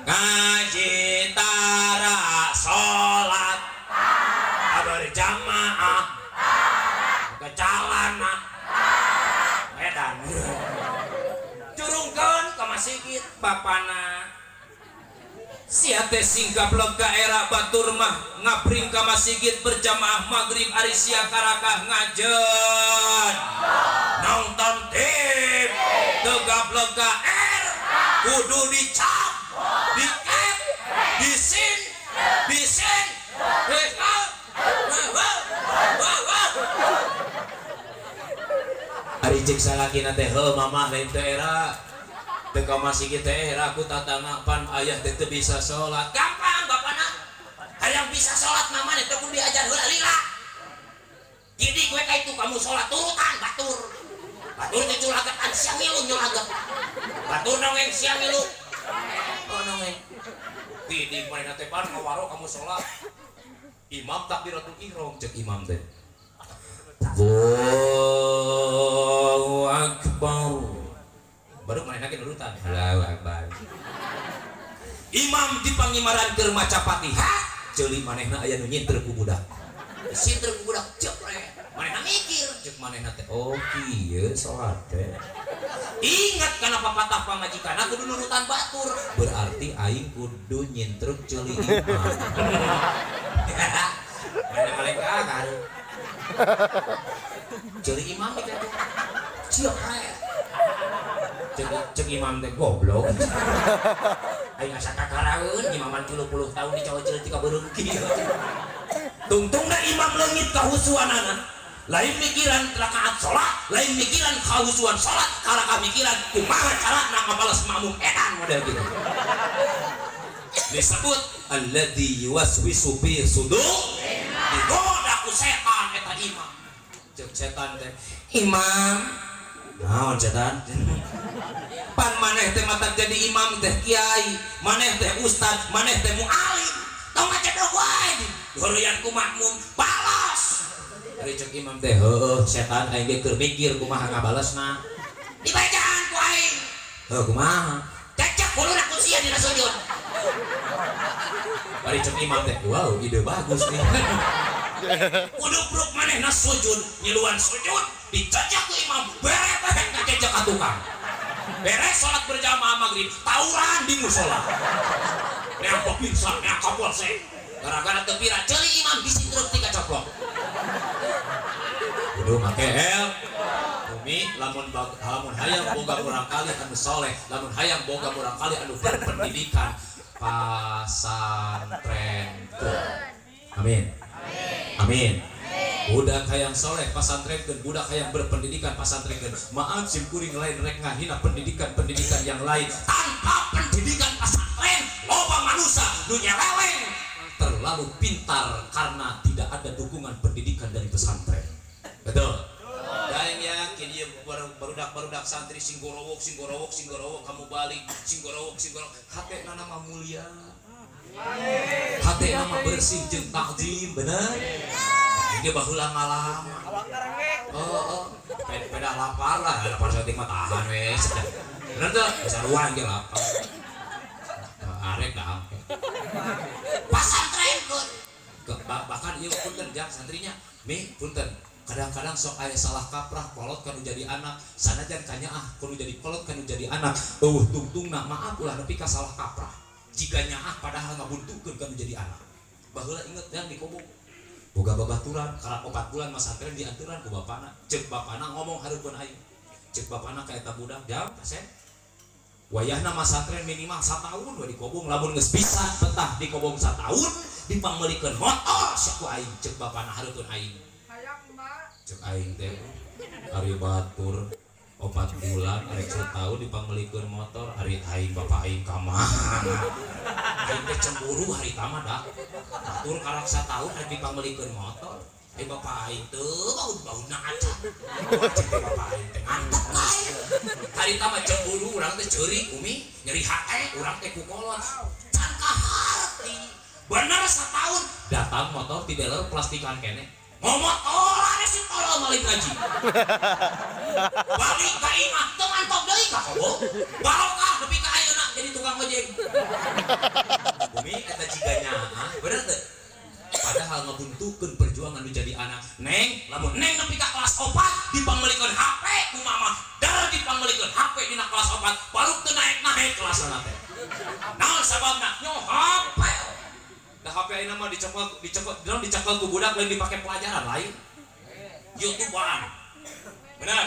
Ngaji tara, salat berjamaah, kecalana medan jurungkeun ka masjid bapana. Sia teh singkap lega era batur mah ngapring ka masjid berjamaah maghrib, ari sia karakah ngajen nonton TV. Tegap lega R kudu dicap, dikep, disin, disin. Eh, ah, ah, ah, ah. Ari cek salakina teh, heuh mamah, lain teh era teu ka masjid teh era ku tatangga, pan ayah teh teu bisa salat. Gampang, bapana hayang bisa salat, mama teh kudu diajar heula lila. Jadi gue ka itu kamu salat turutan batur. Batur teh culagetan, sia ngilu nyulaget. Batur nongeng, sia ngilu. Oh, nongeng. Di manehna teh pan ngawaro kamu salat. Imam takbiratul ihram, cek imam teh Allahu Akbar, baru manehna ge nurutan Allahu Akbar. Imam di pangimaran keur maca Fatihah, ceuli manehna aya nu nyinter ku budak, sinter ku budak, jepret. Manehna mikir, cek manehna teh, oh kieu salat teh. Ingat kana papatah pamajikan, kudu nurutan batur, berarti aing kudu nyintruk ceuli imam. Manehna malaikat kan ceuli imam mikir teh, jepret. Cek imam teh, goblok, aing asa kakaraeun imaman 30 tahun di cowok ceuli tika beureum kieu. Tungtungna imam leungit kahusuanana, lain mikiran rakaat salat, lain mikiran kahusuan salat, karaka mikiran kumaha carana ngabales makmum edan model gitu. Disebut alladzi yuwaswisu fi sudur, digoda ku setan eta imam. Cek setan teh, imam, naon setan? Pan maneh teh mata jadi imam teh kiai, maneh teh ustad, maneh teh mualim, tong ngacedok wae dihoroyan ku makmum, balas. Ari cek imam teh, heueuh setan, aing ge keur mikir kumaha ngabalesna. Dibacaan ku aing. Heuh, kumaha? Cecek huluna ku sia dina sujud. Ari cek imam teh, wow, ide bagus nih. Kudu pruk manehna sujud, ngiluan sujud, dicecek ku imam, bere-bere ngacecek ka tukang. Beres salat berjamaah maghrib, tawuran di musola. Neang pepinsa, neang kapolsek. Gara-gara teu pira ceuli imam disindruk tiga coplok. Kudu make el. Umi, lamun hayang boga murangkali anu soleh, lamun hayang boga murangkali anu berpendidikan, pasantren. Amin. Amin. Budak hayang soleh pasantrenkeun, budak hayang berpendidikan pasantrenkeun. Maaf, sim kuring lain rek ngahina pendidikan-pendidikan yang lain. Tanpa pendidikan pasantren, loba manusia nu nyeleweng, terlalu pintar karena tidak ada dukungan pendidikan dari pesantren. Betul. Daeng yakin ieu barudak-barudak santri sing gorowok, sing gorowok, sing gorowok, kamu balik sing gorowok, sing gorowok, hatena mah mulia. Hatena mah bersih jeung takzim, bener? Dia baheula ngalaman. Oh, peda lapar lah, lapar saeutik mah tahan we. Bener teu? Sarua ge lapar. Arek dah. Pasantren kun. Bahkan ieu punten jang santrinya, mi punten. Kadang-kadang sok aya salah kaprah kolot kanu jadi anak, sanajan kanyaah kudu jadi kolot kanu jadi anak. Eueuh tungtungna, maaf, ulah nepi ka salah kaprah. Jika nyaah padahal ngabuntukeun kanu jadi anak. Baheula inget yang di kobong. Boga babaturan, karak 4 bulan masantren dianturan ku bapana. Cek bapana ngomong hareupeun aing. Cek bapana ka eta budak, jam kasep. Wayahna masantren minimal satahun we dikobong. Lamun geus bisa betah di kobong satahun, dipangmeulikeun motor sia ku aing. Cek bapana, "Hareupeun aing." Cek aing teh, ari batur 4 bulan arek setahun dipangmeulikeun motor, ari aing bapak aing ka mana? Aing teh cemburu hari tama dah. Batur karak satahun arek dipangmeulikeun motor. Ai bapak aing teu baud-baudna acan. Cek teh bapak aing teh ngantep ka aing. Harita mah cemburu urang teh, ceurik umi, nyeri hate urang teh ku kolot. Can kaharti. Bener setahun datang motor ti dealer, plastikan keneh. Mau motor ada si tolol balik ngaji. Balik ka imah teu mantok deui ka kobong. Barokah nepi ka ayeuna jadi tukang ojek. Umi, eta jiga nyaah, bener teu? Padahal ngebuntukeun perjuangan nu jadi anak. Neng, lamun neng nepi ka kelas 4 dipangmeulikeun HP ku mama. Dar dipangmeulikeun HP dina kelas 4, baru teu naek-naek kelasna teh. Naon sababna? Nyo HP. Da HP ayeuna mah dicokot dicokot dina dicekel ku budak, lain dipake pelajaran, lain. YouTubean. Bener.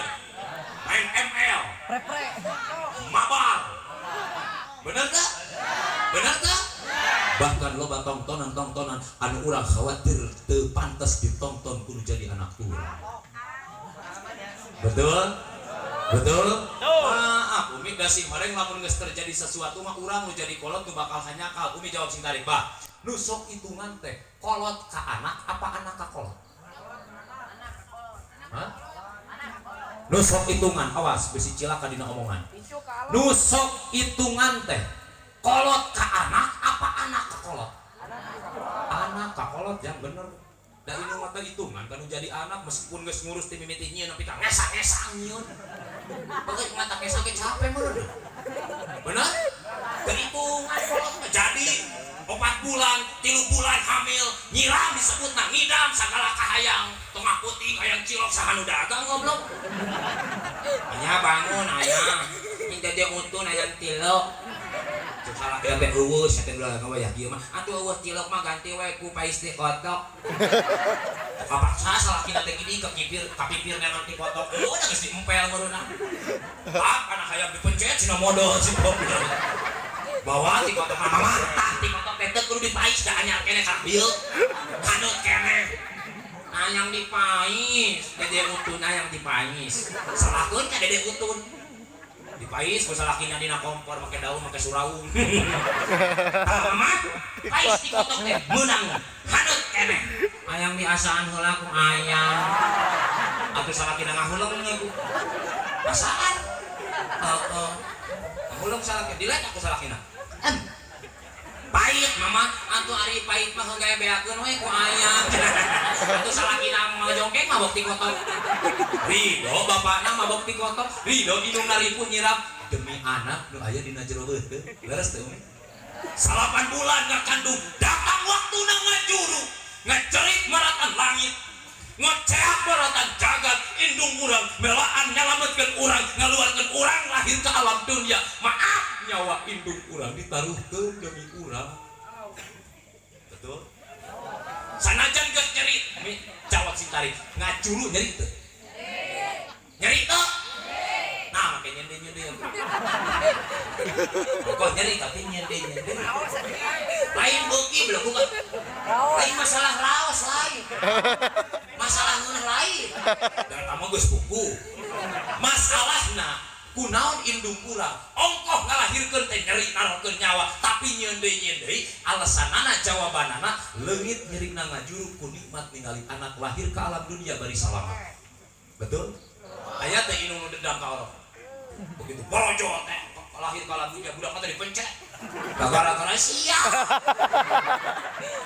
Main ML, Pre-pre. Mabar. Bener tak? Bener tak? Bahkan loba tongtonan-tongtonan anu urang khawatir teu pantes ditonton kudu jadi anak urang. Betul? Betul? Maaf, Umi, da sing horeng lamun geus terjadi sesuatu mah urang nu jadi kolot nu bakal hanyakal. Umi jawab sing tarik, Bah. Nu sok hitungan teh kolot ka anak apa anak ka kolot? Hah? Nu sok hitungan, awas bisi cilaka dina omongan. Nu sok hitungan teh kolot ka anak apa anak ka kolot? Anak ka kolot yang bener. Da ini mah teh hitungan kan jadi anak, meskipun geus ngurus ti mimiti nyieun nepi ka ngesang-ngesang nyieun. Bagai mata kesang ge capek meureun. Bener? Kehitungan kolot mah jadi 4 bulan, 3 bulan hamil, nyiram disebutna ngidam segala kahayang, tengah puting hayang cilok, saha nu dagang, goblok. Ayah bangun ayah, ini dede utun hayang tilok. Cek salah teh eueuh sia teh ulah ngawayah ieu mah. Atuh eueuh tilok mah ganti we ku pais teh kotok. Kapaksa salakina teh gini kepipir kapipir memang ti kotok. Eueuh da geus diempel meureunna. Ah, kana hayang dipencet cenah modal si goblok. Bawa ti kotok mah, mama, tah ti kotok teh teu kudu dipais, da anyar keneh ka dieu. Kanut keneh. Hayang dipais, dede utun hayang dipais. Salahkeun ka dede utun. Dipais ku salakina dina kompor make daun, make suraung. Tah mama, pais ti kotok teh meunang hanut keneh. Hayang diasaan heula ku ayang. Atuh salakina ngahuleng ku. Asaan. Heeh. Ngahuleng salakina, dilek aku salakina. Em. Pahit mama, atuh ari pahit mah gawe beakeun we ku ayang. Atuh salakina ngajongkeng mabok ti kotok. Ridho bapakna mabok ti kotok, ridho indungna ripuh nyiram demi anak nu aya dina jero beuteung. Leres teu, Umi? 9 bulan ngakandung, datang waktuna ngajuru, ngecerit maratan langit, ngeceak maratan jagat, indung urang melaan nyalametkeun urang, ngaluarkeun urang lahir ke alam dunia. Maaf, nyawa indung urang ditaruhkeun demi urang. Betul? Sanajan geus nyeri, Umi jawab sing tarik, ngajuru nyeri teu? Nyeri teu? Nah, make nyende nyende. Kok nyeri tapi nyende nyende. Lain beuki belum bukan. Lain masalah raos, lain. Masalah ngeunah lain. Dan kamu geus buku. Masalahna kunaon indung urang ongkoh ngalahirkeun teh nyeri, narohkeun nyawa, tapi nyieun deui nyieun deui, alasanana, jawabanana leungit nyerina ngajuru ku nikmat ningali anak lahir ke alam dunia bari salamat. Betul? Aya teh indung nu dendam ka Allah, begitu borojo teh lahir ke alam dunia budak teh dipencet gara-gara sia,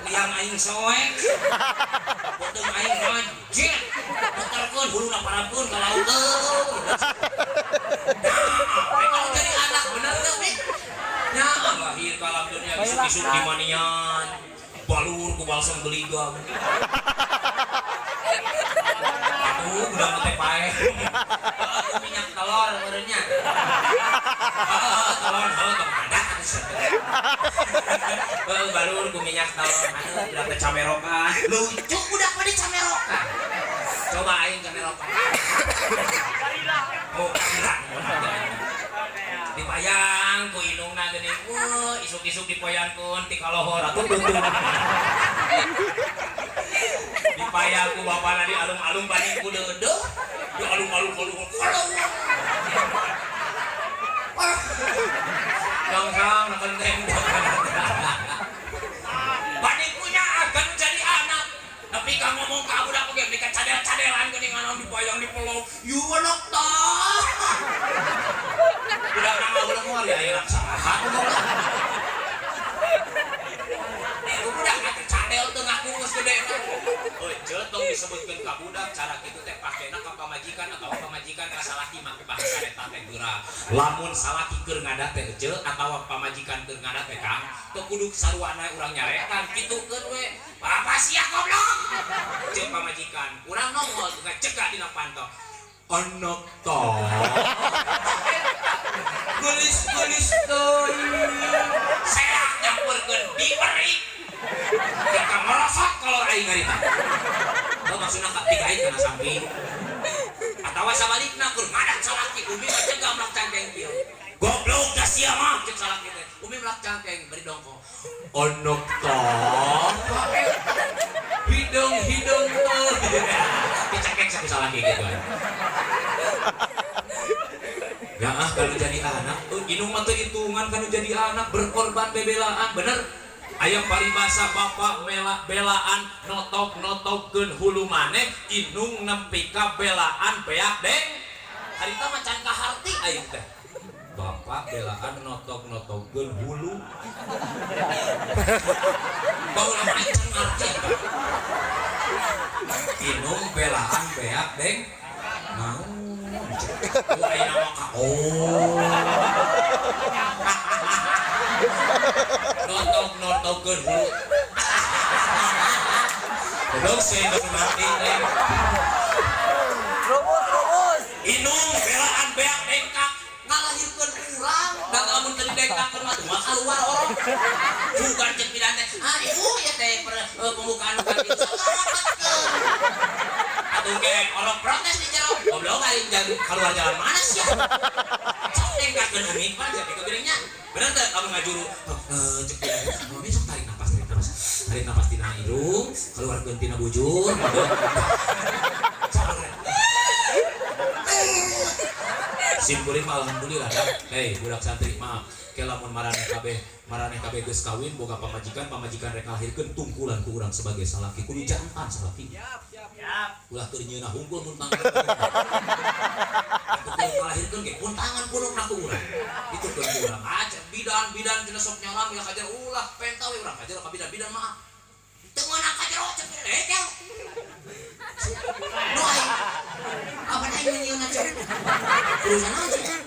liang aing soek, beuteung aing ngajek, puterkeun huluna, parabkeun ka laut. Nah, kalau jadi anak, bener teu, Mi? Nya lahir ke alam dunia isuk-isuk di manian, balur ku balsam geliga. Aduh, udah teh paeh. Minyak telur meureunnya. Telur heuh tong ada atuh. Balur ku minyak telur. Aduh, udah teh camerokan. Lucu budak mah dicamerokan. Coba aing camerokan. Oh, enggak. Dibayang. Isuk-isuk dipoyangkeun ti kalohor atuh tutup. Dipayang ku bapana di alung-alung banding ku deudeuh. Di alung-alung alung. Dong-dong penting. Banding punya akan jadi anak. Tapi kamu ngomong ka budak oge mereka cadel-cadelan geuning anu dipayang di pelok. You anak tah. Budak nama ulah moal ya aya saha goblok. Itu budak atuh cadel teu ngaku geus gede. Euceut tong disebutkeun ka budak cara kitu teh pakena ka pamajikan atawa pamajikan ka salaki make bahasa eta teh geura. Lamun salaki keur ngadah teh euceut atawa pamajikan keur ngadah teh Kang, teu kudu saruana urang nyarekan kitukeun we. Apa sia goblok? Ceuk pamajikan, urang nongol ngacegah dina panto. Anak tah. Gelis-gelis teuing. Serak nyampurkeun diberi. Jaka merosot kalau aing ngarita. Oh maksudna ka tiga aing kana samping. Atawa sabalikna keur ngadat salaki umi mah cegah melak cangkeng kieu. Goblok da sia mah ceuk salaki teh. Umi melak cangkeng bari dongko. Anak tah. Hidung-hidung teuing. Dicekek saku salaki gitu. Ya ah kalau jadi anak, indung mah teu hitungan kalau jadi anak berkorban bebelaan, bener? Aya paribasa bapak mela belaan notok notokkeun hulu maneh indung nempi ka belaan beak deng. Harita mah can kaharti aing teh. Bapak belaan notok notokkeun hulu. Baheula mah aing can ngarti eta. Indung belaan beak deng. Naon? Oh, ayeuna mah ka oh. Notok-notokkeun hulu. Goblok sih geus mati teh. Rumus, rumus. Indung belaan beak dengkak ngalahirkeun urang da lamun teu didengkakkeun mah moal kaluar orok. Bukan ceuk bidan teh. Ah ibu ya teh pembukaan bukan itu. Atuh ge orok protes di jero. Goblok aing jalan keluar jalan mana sih? Sok dengkakkeun umi pan jadi geuringnya. Bener teh kamu ngajuru. Ceuk bidan teh. Umi sok tarik napas tarik napas. Tarik napas tina hidung, keluarkeun tina bujur. Simkuring mah alhamdulillah dah. Hei budak santri maaf, ke lamun maraneh kabeh geus kawin boga pamajikan, pamajikan rek ngalahirkeun tungkulan ku urang sebagai salaki kudu jantan salaki. Siap, siap. Siap. Ulah keur nyeunah hungkul mun tangan. Atuh kudu ngalahirkeun ge pun tangan punukna ku urang. Itu keur ku urang. Aja bidan-bidan cenah sok nyaram ya kajar ulah penta we urang kajar ka bidan-bidan maaf. Teu meunang kajar cek teh. Nu aing apa aing nyieunna cek. Urusan aja.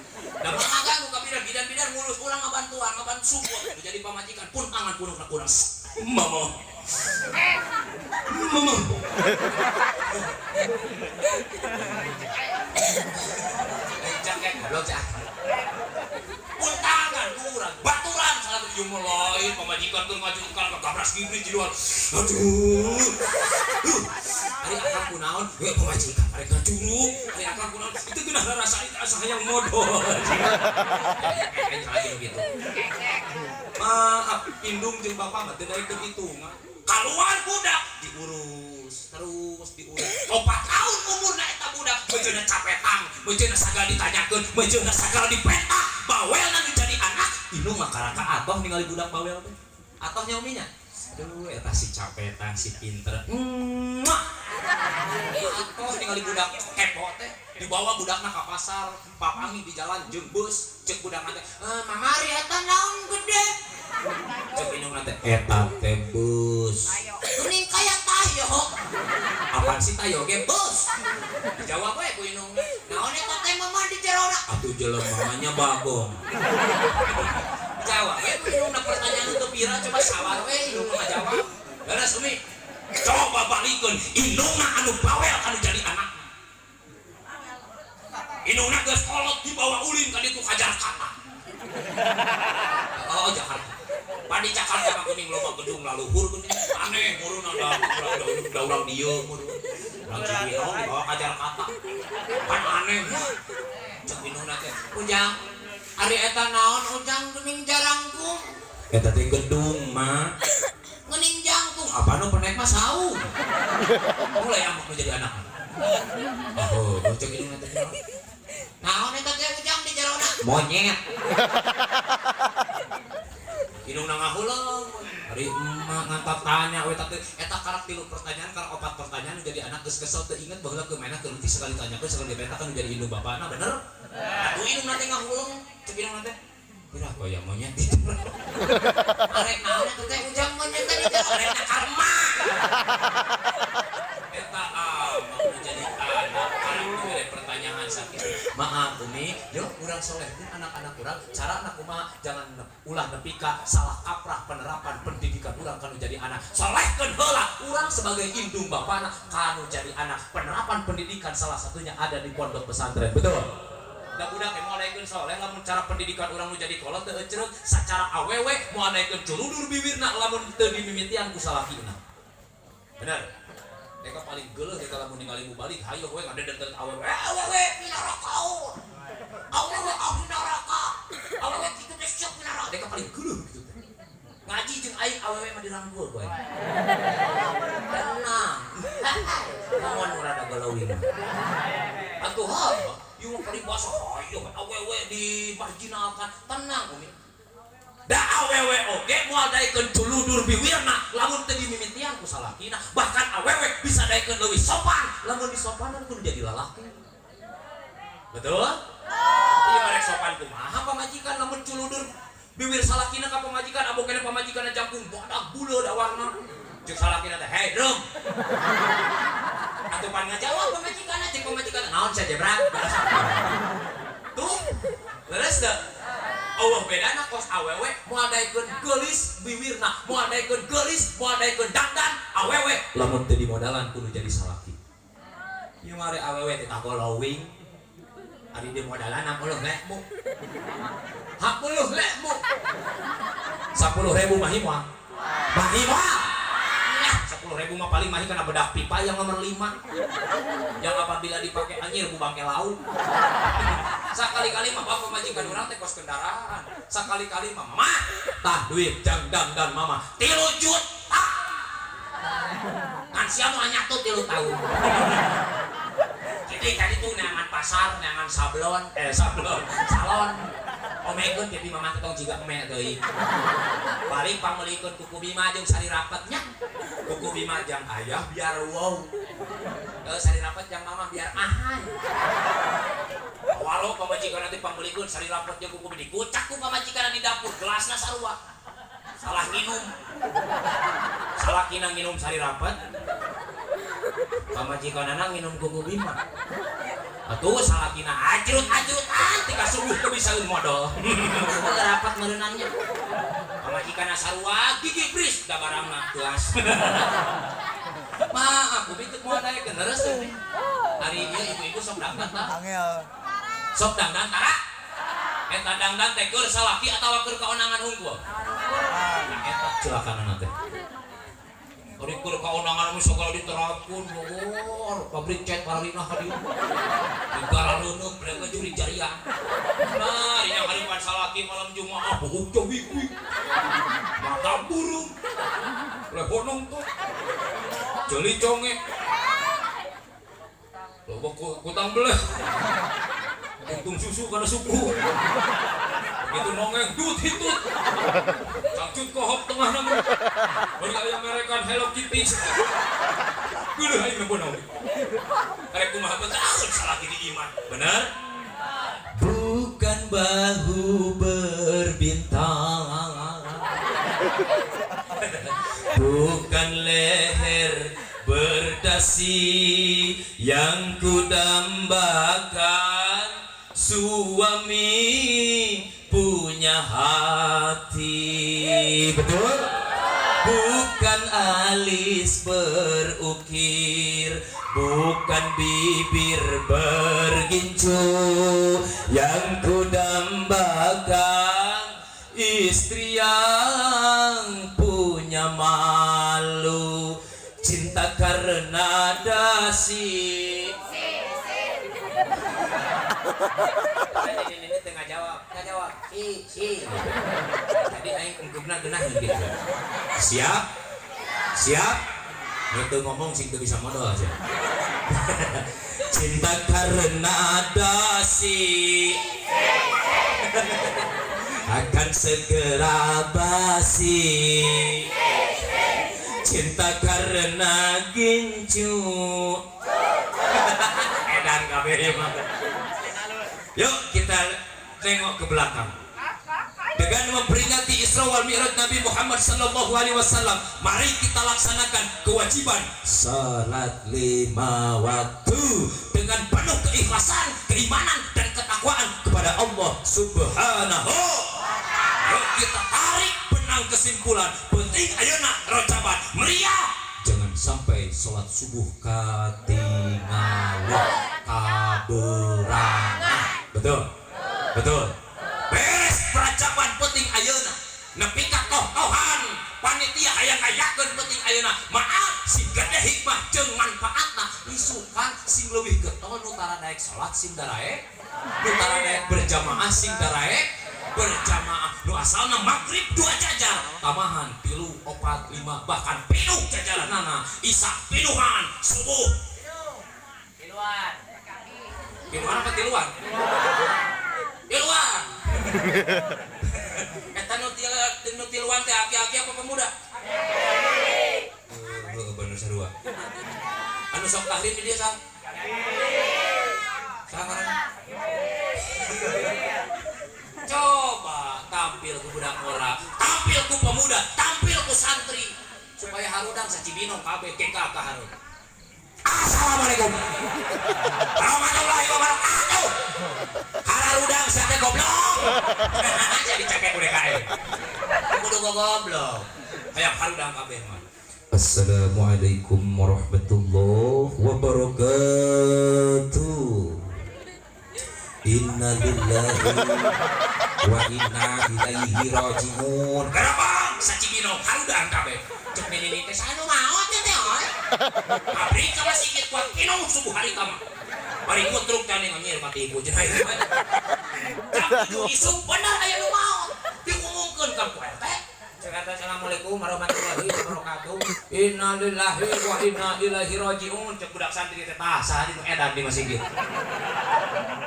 Da mah ngaganggu ka bidan, bidan-bidan ngurus urang ngabantuan, ngabantu support jadi pamajikan pun tangan punukna ku urang. Mama. Mama. Cek goblok cek. Pun tangan urang, baturan salah jeung lain pamajikan keur ngajukan kagabras gibri di luar. Aduh. Ari akang kunaon? Heuh pamajikan arek ngajuru. Ari akang kunaon? Itu geunah rasa asa hayang modol. Aing salah gitu. Maaf, indung jeung bapak mah teu daekeun hitungan. Kaluar budak diurus, terus diurus. 4 tahun umurna eta budak, beujeuna capetang, beujeuna sagala ditanyakeun, beujeuna sagala dipenta, bawelna nu jadi anak. Indung mah karaka atoh ningali budak bawel teh. Atoh nya uminya. Aduh, eta si capetang, si pinter. Muah. Atoh ningali budak kepo teh, dibawa budakna ka pasar, papangi di jalan jeung beus, ceuk budakna teh, "Mama ari eta naon gede?" Ceuk indungna teh, "Eta teh beus." Geuning kaya tayo. Apaan sih tayo ge beus? Dijawab we ku indungna, "Naon eta teh mama di jerona?" Atuh jelema mah nya bagong. Jawab we ku indungna pertanyaan teu pira coba sabar we indungna ngajawab. Beres umi. Coba balikeun indungna anu bawel anu jadi anak. Indungna geus kolot dibawa ulin ka ditu ka Jakarta. Oh Jakarta. Pan di Jakarta mah geuning loba gedung laluhur geuning aneh muruna da urang dieu murun. Urang Cibinong dibawa ka Jakarta. Pan aneh. Ceuk indungna teh, "Ujang, ari eta naon ujang geuning jarangkung?" Eta teh gedung mah ngening jangkung apa nu penek mah saung. Mulai ambek nu jadi anak. Oh, cek indung teh. Naon eta teh, Ujang, di jerona? Monyet. Indungna ngahuleng. Ari emak ngantat tanya we teh eta karak tilu pertanyaan, karak opat pertanyaan, jadi anak geus kesel, teu inget baheula ke mana keur sekali tanyakeun, sekali dipenta kan jadi indung bapana, bener? Atuh indungna teh ngahuleng, cek indungna teh. Kira apa ya monyet di jero? Arek naon eta teh, Ujang, monyet teh di jero? Arek karma. Eta ah mau jadi anak karak dibere pertanyaan sakit. Maaf, Umi, yuk urang solehkeun anak-anak urang. Cara anak kumaha? Jangan ulah nepi ka salah kaprah penerapan pendidikan urang kanu jadi anak. Solehkeun heula urang sebagai indung bapana kanu jadi anak. Penerapan pendidikan salah satunya ada di pondok pesantren. Betul? Da budak moal daekeun soleh lamun cara pendidikan urang nu jadi kolot teu ecreug. Sacara awewe moal daekeun culudur bibirna lamun teu dimimitian ku salakina. Bener? Mereka paling geuleuh mereka lamun ningali mubalig, hayo we ngadeudeut awewe. Awewe neraka. Awewe ahli neraka. Awewe kitu teh siap neraka. Mereka paling geuleuh gitu teh. Ngaji jeung aing awewe mah dirangkul ku aing. Tenang. Naon nu rada galauin. Atuh ha, ieu mah paribasa hayo awewe dimarginalkan. Tenang, Umi. Da awewe oge moal daekeun culudur biwirna lamun teu dimimitian ku salakina. Bahkan awewe bisa daekeun leuwih sopan lamun disopanan kudu jadi lalaki. Betul? Ieu marek sopan kumaha pamajikan lamun culudur biwir salakina ka pamajikan abokena pamajikan jangkung badak buleud warna. Cek salakina teh, "Hey, drum." Atuh pan ngajawab pamajikan, cek pamajikan, "Naon sia, jebrak?" Tuh, leres teu? Allah bedana kos awewe moal daekeun geulis biwirna, moal daekeun geulis, moal daekeun dangdan awewe lamun teu dimodalan kudu jadi salaki. Ieu mah awewe teh glowing. Ari di modalan 60 ribu. 10 ribu. 10 ribu mahi moal. Mahi moal. 10 ribu mah paling mahi karena bedak pipa yang nomor 5 yang apabila dipakai anjir ku bangke lauk. Sekali-kali mah bapak majikan urang teh kos kendaraan. Sekali-kali mah, "Mama, tah duit jang dang dan mama 3 juta." Kan sia mau nyatu 3 tahun. Jadi tadi tuh neangan pasar, neangan sablon, eh, sablon, salon. Omekeun pipi mama teh tong jiga eme teuing. Paling pangmeulikeun kuku Bima jeung sari rapetnya. Kuku Bima jang ayah biar wow. Sari rapet jang mama biar ahan. Walau pamajikan nanti pangmeulikeun sari rapet jeung kuku Bima dikucak ku pamajikan di dapur gelasna sarua. Salah nginum. Salah kina nginum sari rapet. Pamajikanana nginum kuku Bima. Atuh salakina ajrut-ajrutan tika subuh teu bisaeun modal. Rapat mereunannya. Pamajikan sarua gigi bris da barangna gelas. Maaf, umi teu moal daekeun leres teh. Ari ieu ibu-ibu sok dangdan tah? Angel. Sok dangdan tara? Eta dangdan teh keur salaki atawa keur kaonangan hungkul? Nah, eta celakanana teh. Ari keur kaonangan mah segala diterapkeun, bogor, pabrik cat paralina ka dieu. Negara reuneuh mereka juri jariah. Nah, dina haripan salaki malam Jumaah buuk jauh wik. Mata burung. Lehonong tuh. Jeli conge. Loba kutang belah. Untung susu karena suku. Itu nongeng dut hitut. Cangcut kohop tengah namun. Bari aya merekan Hello Kitty. Geuleuh aing nempo naon. Arek kumaha betul salaki di iman. Bener? Bukan bahu berbintang, bukan leher berdasi yang kudambakan, suami punya hati. Betul? Bukan alis berukir, bukan bibir bergincu yang kudambakan, istri yang punya malu. Cinta karena dasi. Ini tengah jawab, nggak jawab. Si, si. Tadi aing ungkupna geunah gitu. Siap? Siap? Nu ngomong sing teu bisa modal aja. Cinta karena dasi akan segera basi. Cinta karena gincu. Edan kabeh mah. Yuk kita tengok ke belakang. Dengan memperingati Isra wal Mi'raj Nabi Muhammad sallallahu alaihi wasallam, mari kita laksanakan kewajiban salat 5 waktu dengan penuh keikhlasan, keimanan dan ketakwaan kepada Allah Subhanahu. Yuk kita tarik benang kesimpulan. Penting ayeuna rocaban meriah. Jangan sampai sholat subuh katingalan kaberangan. Betul? Betul. Beres peracaban penting ayeuna. Nepi ka toh-tohan panitia hayang ngayakeun penting ayeuna. Maaf sing gede hikmah jeung manfaatna isukan sing leuwih getol nu tara daek salat sing daraek, nu tara daek berjamaah sing daraek berjamaah. Nu asalna maghrib 2 jajar, tamahan 3, 4, 5 bahkan pinuh jajaranana. Isya pinuhan, subuh Tiluan. Tiluan apa tiluan? Tiluan. Eta nu tiluan teh aki-aki apa pemuda? Heeh, bener sarua. Anu sok tahrim di dia sah? Sah ngaranna? Coba tampil ku budak ngora, tampil ku pemuda, tampil ku santri supaya harudang sacibinong kabeh keka ka harud. Assalamualaikum warahmatullahi wabarakatuh. Harudang sia teh goblok. Jadi cakek ku DKM. Kudu goblok. Hayang harudang kabeh mah. Assalamualaikum warahmatullahi wabarakatuh. Inna lillahi wa inna ilaihi rajiun. Garabang sacibinong harudang kabeh. Cek nini teh anu maot teh teh oi. Abri ka masigit kuat pinuh subuh hari mah. Bari ngutruk teh nyir mati ibu cenah ieu. Jam 7 isuk bener aya nu maot. Diumumkeun ka ku RT. Cek kata assalamualaikum warahmatullahi wabarakatuh. Inna lillahi wa inna ilaihi rajiun. Cek budak santri teh tah saha di nu edan di masjid.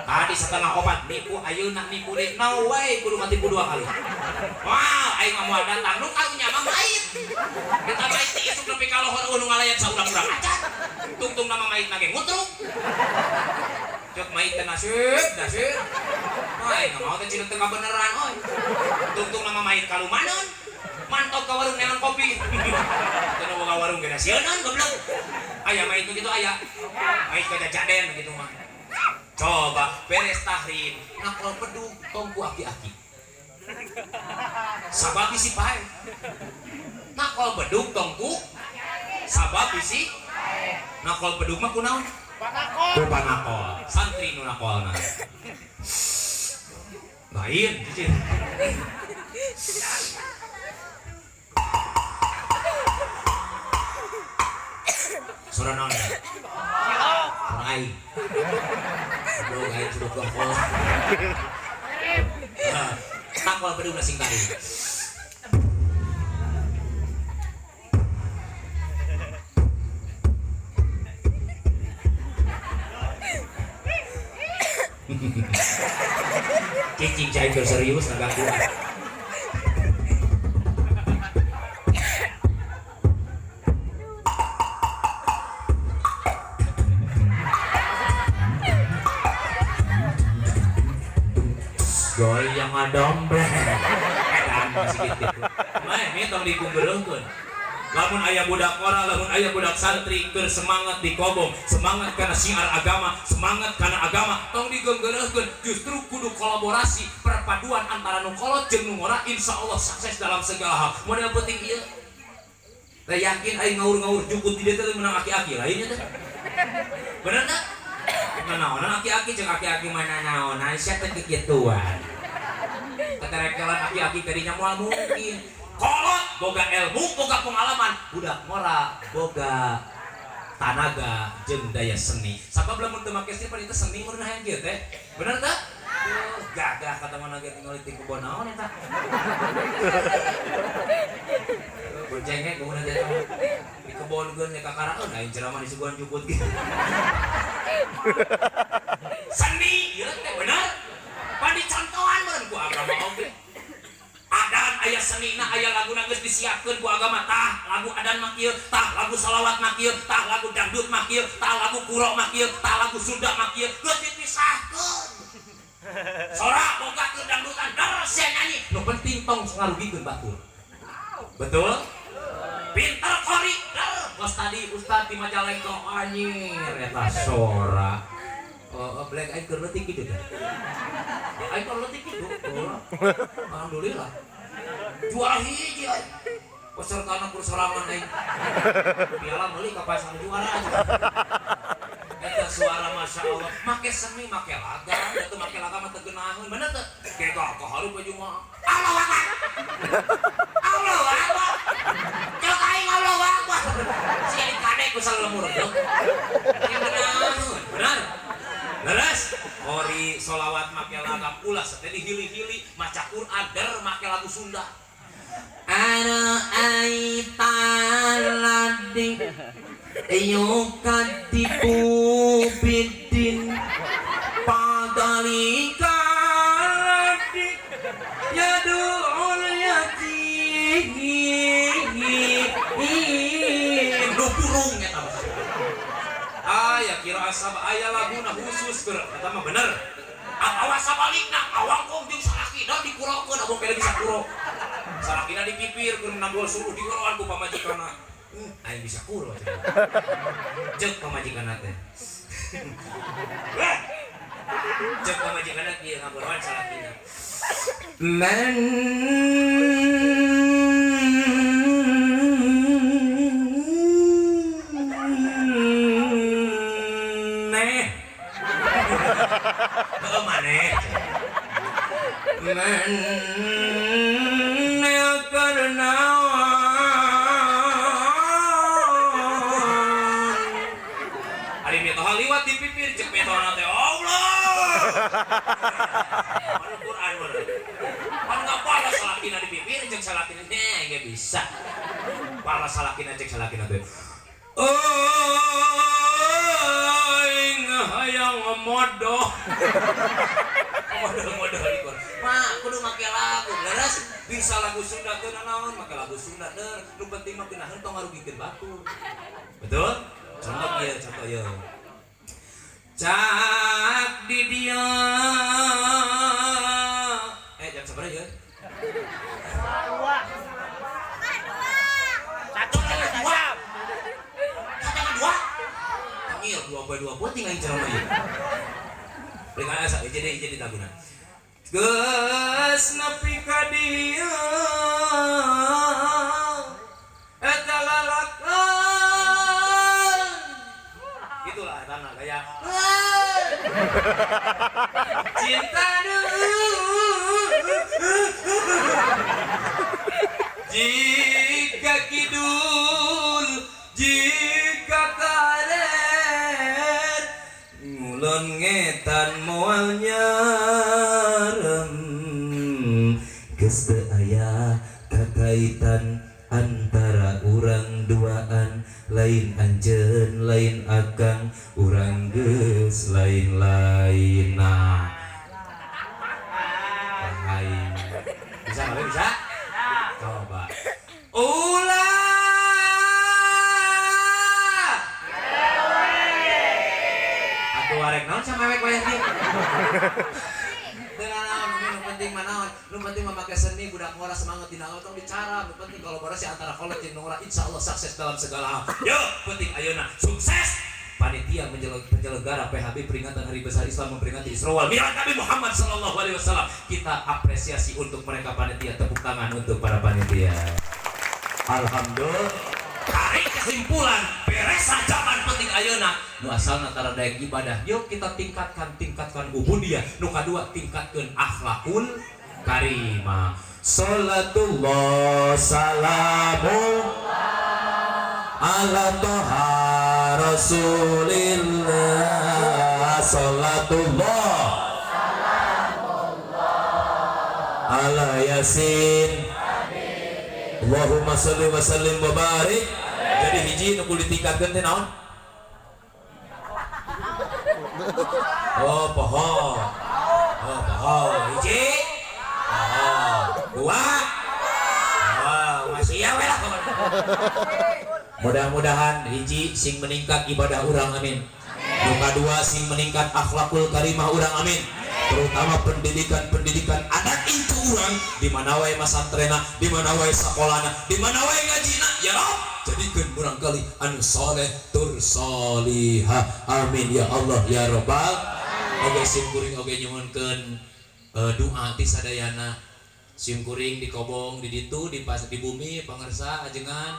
Tadi 3:30 nipu ayeuna nipu deui. No way kudu katipu 2 kali. Wah, aing mah moal datang nu karunya mah mait. Eta mait ti isuk nepi ka lohor eueuh nu ngalayan saurang-urang acan. Tungtung nama mait mah ge ngutruk. Cek mait teh nasib, nasib. Wah, aing mah teh cina teu kabeneran euy. Tungtung nama mait kalumaneun. Mantap ka warung neangan kopi. Teu nu boga warung ge sieun goblok. Aya mait kitu aya. Mait ka jajaden kitu mah. Coba beres tahrim nakol bedug tong ku aki-aki. Sabab bisi pae. Nakol bedug tong ku sabab bisi nakol bedug mah kunaon? Panakol. Ku panakol. Santri nu nakolna. Lain cicit. Suara naon ya? Suara aing. Bedug aing sudah gokol. Nakol bedug sing tadi. Cicing cai keur serius ngagangguan. Goyang adombreng. Edan masih gitu. Mah ini tong dikumpulkeun. Lamun aya budak ora, lamun aya budak santri keur semangat di kobong, semangat kana syiar agama, semangat kana agama, tong digeunggeureuhkeun. Justru kudu kolaborasi, perpaduan antara nu kolot jeung nu ngora, insyaallah sukses dalam segala hal. Model penting ieu. Teh yakin aing ngaur-ngaur jukut di dieu teh menang aki-aki lainnya teh. Bener teh? Nanaonan aki-aki jeung aki-aki mana naonan sia teh kikituan. Keterekelan aki-aki kadinya moal mungkin. Kolot boga ilmu, boga pengalaman, budak ngora boga Tanaga jeung daya seni. Sabab lamun teu make seni pan itu seni meureun hayang kieu teh. Bener teu? Gagah kata mana ge tinggal di kebon naon eta. Boncengnya kemudian teh di kebon geun nya kakaraeun aing ceramah di suguhan juput ge. Seni ieu teh bener. Pan dicontohan meureun ku agama oge. Adan aya senina, aya laguna geus disiapkeun ku agama. Tah lagu adan mah kieu, tah lagu salawat mah kieu, tah lagu dangdut mah kieu, tah lagu kuro mah kieu, tah lagu Sunda mah kieu, geus dipisahkeun. Sora boga keur dangdutan, dar sia nyanyi. Nu penting tong ngarugikeun batur. Betul? Pinter kori, dar. Kos tadi ustad di Majalengka anjir eta sora. Oh, black aing keur leutik kitu teh. Aing keur leutik kitu. Alhamdulillah. Juara hiji aing. Pesertana kur sorangan aing. Piala meuli ka pasar juara aja. Eta suara Masya Allah. Make seni, make laga, eta make laga mah teu geunaheun, bener teu? Gagah ka hareup baju mah. Allahu Akbar. Allahu Akbar. Cek aing Allahu Akbar. Sia dikadek ku salemur deuk. Geunaheun, bener? Leres, ori solawat make laga ulah teh dihili-hili, maca Quran der make lagu Sunda. Ana aita lading yukadibu bidin padalika lading yadu'ul yatim Nu burung eta mah. Aya kira asab aya laguna khusus keur eta mah bener. Awas sabalikna awangkong jeung salakina dikurokeun abong kene bisa kuro. Salakina dipipir keur nambol suluh diuroan ku pamajikanna. Aing bisa kuro cenah. Ceuk pamajikanna teh. Wah. Ceuk pamajikanna kieu ngaburuan salakina. Man Neh. Heeh maneh. Man karena Ari mitoha liwat di pipir ceuk mitohana teh Allah. Mana Quran bener. Pan ngapalas salakina di pipir ceuk salakina teh ge bisa. Palas salakina ceuk salakina teh. Aing hayang modoh. Modol-modol di Quran. Mak kudu make lagu leres bisa lagu Sunda teu nanaon make lagu Sunda der nu penting mah geunaheun tong ngarugikeun batur. Betul? Contoh ieu, contoh ieu. Cak di dia. Jam sabaraha ieu? Dua. Satu Dua. Setengah dua. Tangil dua poe dua peuting aing ceramah ieu. Balik asa jadi laguna. Geus nepi ka dieu eta lalakan. Itulah eta mah gaya. Cinta jika kidul jika karet ngulon ngetan moal nyarem geus teu aya kakaitan antara urang duaan lain anjeun lain akang urang geus lain-lainna. Lain. Bisa nggak bisa? Coba. Ulah Atuh arek naon sama mewek wayah dieu. Teu nanaon nu penting mah naon, nu penting mah make seni budak ngora semangat dina tong bicara, nu penting kolaborasi antara kolot jeung ngora insyaallah sukses dalam segala hal. Yo, penting ayeuna sukses. Panitia penyelenggara PHB peringatan Hari Besar Islam memperingati Isra wal Mi'raj Nabi Muhammad sallallahu alaihi wasallam. Kita apresiasi untuk mereka panitia, tepuk tangan untuk para panitia. Alhamdulillah. Tarik kesimpulan, beres zaman penting ayeuna. Nu asalna tara daek ibadah, yuk kita tingkatkan ubudiyah. Nu kadua tingkatkeun akhlakul karimah. Salatullah salamu ala toha Rasulillah. Salatullah ala Yasin. Allahumma sholli wa sallim wa barik. Jadi hiji nu kudu ditingkatkeun teh naon? Oh, poho. Oh, poho. Hiji. Poho. Dua. Oh, masih ya we lah. Mudah-mudahan hiji sing meningkat ibadah urang, amin. Nu kadua sing meningkat akhlakul karimah urang, amin. Terutama pendidikan-pendidikan anak itu urang di mana wae masantrena, di mana wae sakolana, di mana wae ngajina, ya Rob, jadikeun urang kali anu soleh tur solihah. Amin ya Allah ya Robbal. Oge sim kuring oge nyuhunkeun doa ti sadayana. Sim kuring di kobong di ditu di pas di bumi pangersa ajengan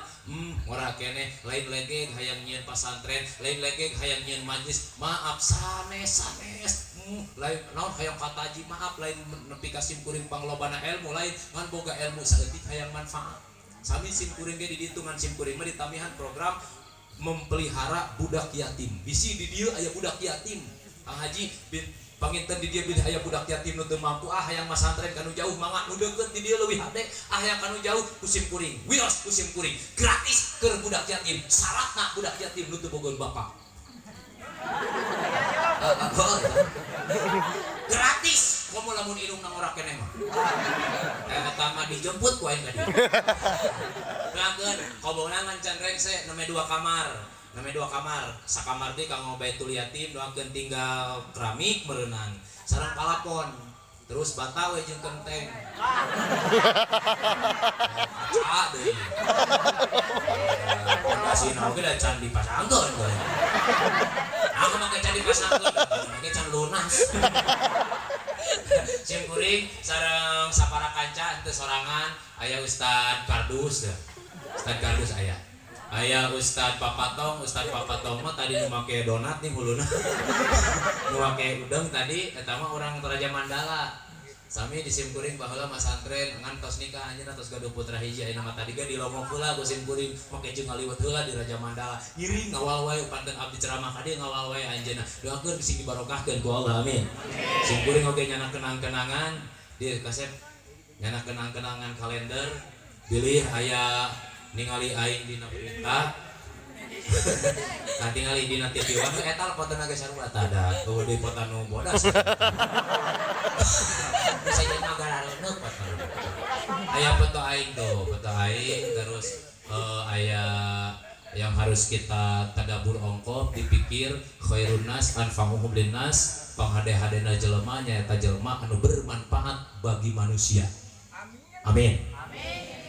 ngora keneh, lain lagi hayang nyieun pasantren, lain lagi hayang nyieun majlis, maaf sanes sanes, lain naon hayang kataji, maaf lain nepi ka sim kuring panglobana ilmu, lain ngan boga ilmu saeutik hayang manfaat. Sami sim kuring ge di ditu, ngan sim kuring mah ditamihan program mempelihara budak yatim. Bisi di dieu aya budak yatim, Kang Haji bin panginten di dieu bilih aya budak yatim nu teu mampu, ah hayang masantren kanu jauh mangga, nu deukeut di dieu leuwih hade, ah hayang kanu jauh ku sim kuring wios, ku sim kuring gratis keur budak yatim, syaratna budak yatim nu teu bogoh bapak. Gratis komo lamun indungna ngora keneh mah eta mah dijemput ku aing ka dieu. Doakeun kobongna ngan can rengse, name dua kamar, name dua kamar, sakamar teh kanggo baitul yatim. Doakeun tinggal keramik meureunan sareng palapon, terus bata we jeung kenteng kaca deui, pondasina oge da can dipasangkeun. Aku mah can dipasangkeun, make can lunas. Sim kuring sareng sapara kanca, henteu sorangan, aya Ustad Kardus teh. Ustad Kardus aya. Aya Ustad Papatong, Ustad Papatong mah tadi nu make donat nih huluna. Nu make udang tadi eta mah urang Toraja Mandala. Sami di sim kuring baheula masantren, ngan tos nikah anjeunna, tos gaduh putra hiji ayeuna mah. Tadi ge dilomong heula ku sim kuring, make jeung ngaliwet heula di Raja Mandala. Ngiring ngawal wae panten abdi ceramah ka dieu, ngawal wae anjeunna. Doakeun sing dibarokahkeun ku Allah, amin. Sim kuring oge nyana kenang-kenangan di kasep, nyana kenang-kenangan kalender, bilih aya ningali aing dina berita. Nah, tingali dina TV One eta fotona ge sarua tah da eueuh deui foto nu bodas. Bisa jadi mah garareuneup foto. Aya foto aing tuh, foto aing terus aya yang harus kita tadabur ongkoh dipikir, khairun nas anfa'uhum linnas, panghade-hadena jelema nyaeta jelema anu bermanfaat bagi manusia. Amin.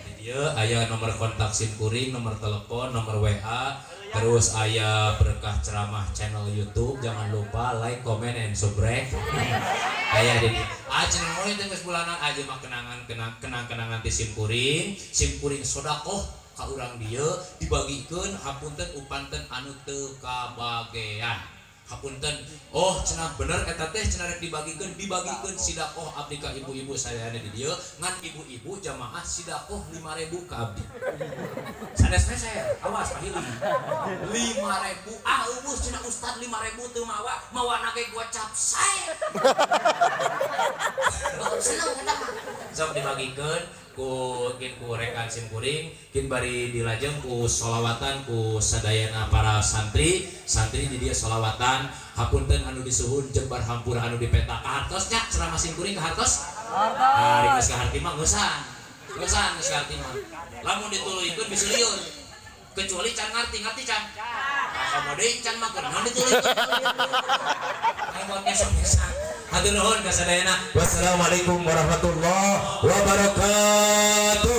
Di dieu aya nomor kontak sim kuring, nomor telepon, nomor WA, terus aya Berkah Ceramah channel YouTube, jangan lupa like, comment, and subscribe. Aya di ah channel teh geus bulanan aja mah kenangan kenang kenang-kenangan ti sim kuring, sim kuring sodakoh ka urang dieu dibagikeun, hapunten upanten anu teu kabagean. Hapunten, oh cenah bener eta teh cenah rek dibagikeun, dibagikeun sidakoh abdi ka ibu-ibu sadayana di dieu, ngan ibu-ibu jamaah sidakoh 5000 ka abdi. Sanes saya, awas pahili. 5000, ah eueuh cenah ustad 5000 teu mawa, mawana ge gocap sae. Oh, seneng eta mah. Sok dibagikeun ku kin ku rekan sim kuring, kin bari dilajeng ku solawatan ku sadayana para santri, santri di dieu solawatan, hapunten anu disuhun jembar hampura anu dipenta. Kahartos nya ceramah sim kuring, kahartos? Ah, geus kaharti mah geusan. Geusan geus kaharti mah. Lamun dituluykeun bisa lieur. Kecuali can ngarti, ngarti can. Nah, komo deui can mah keur naon dituluykeun. Ayo ngesok-ngesok. Hatur nuhun ka sadayana. Wassalamualaikum warahmatullahi wabarakatuh.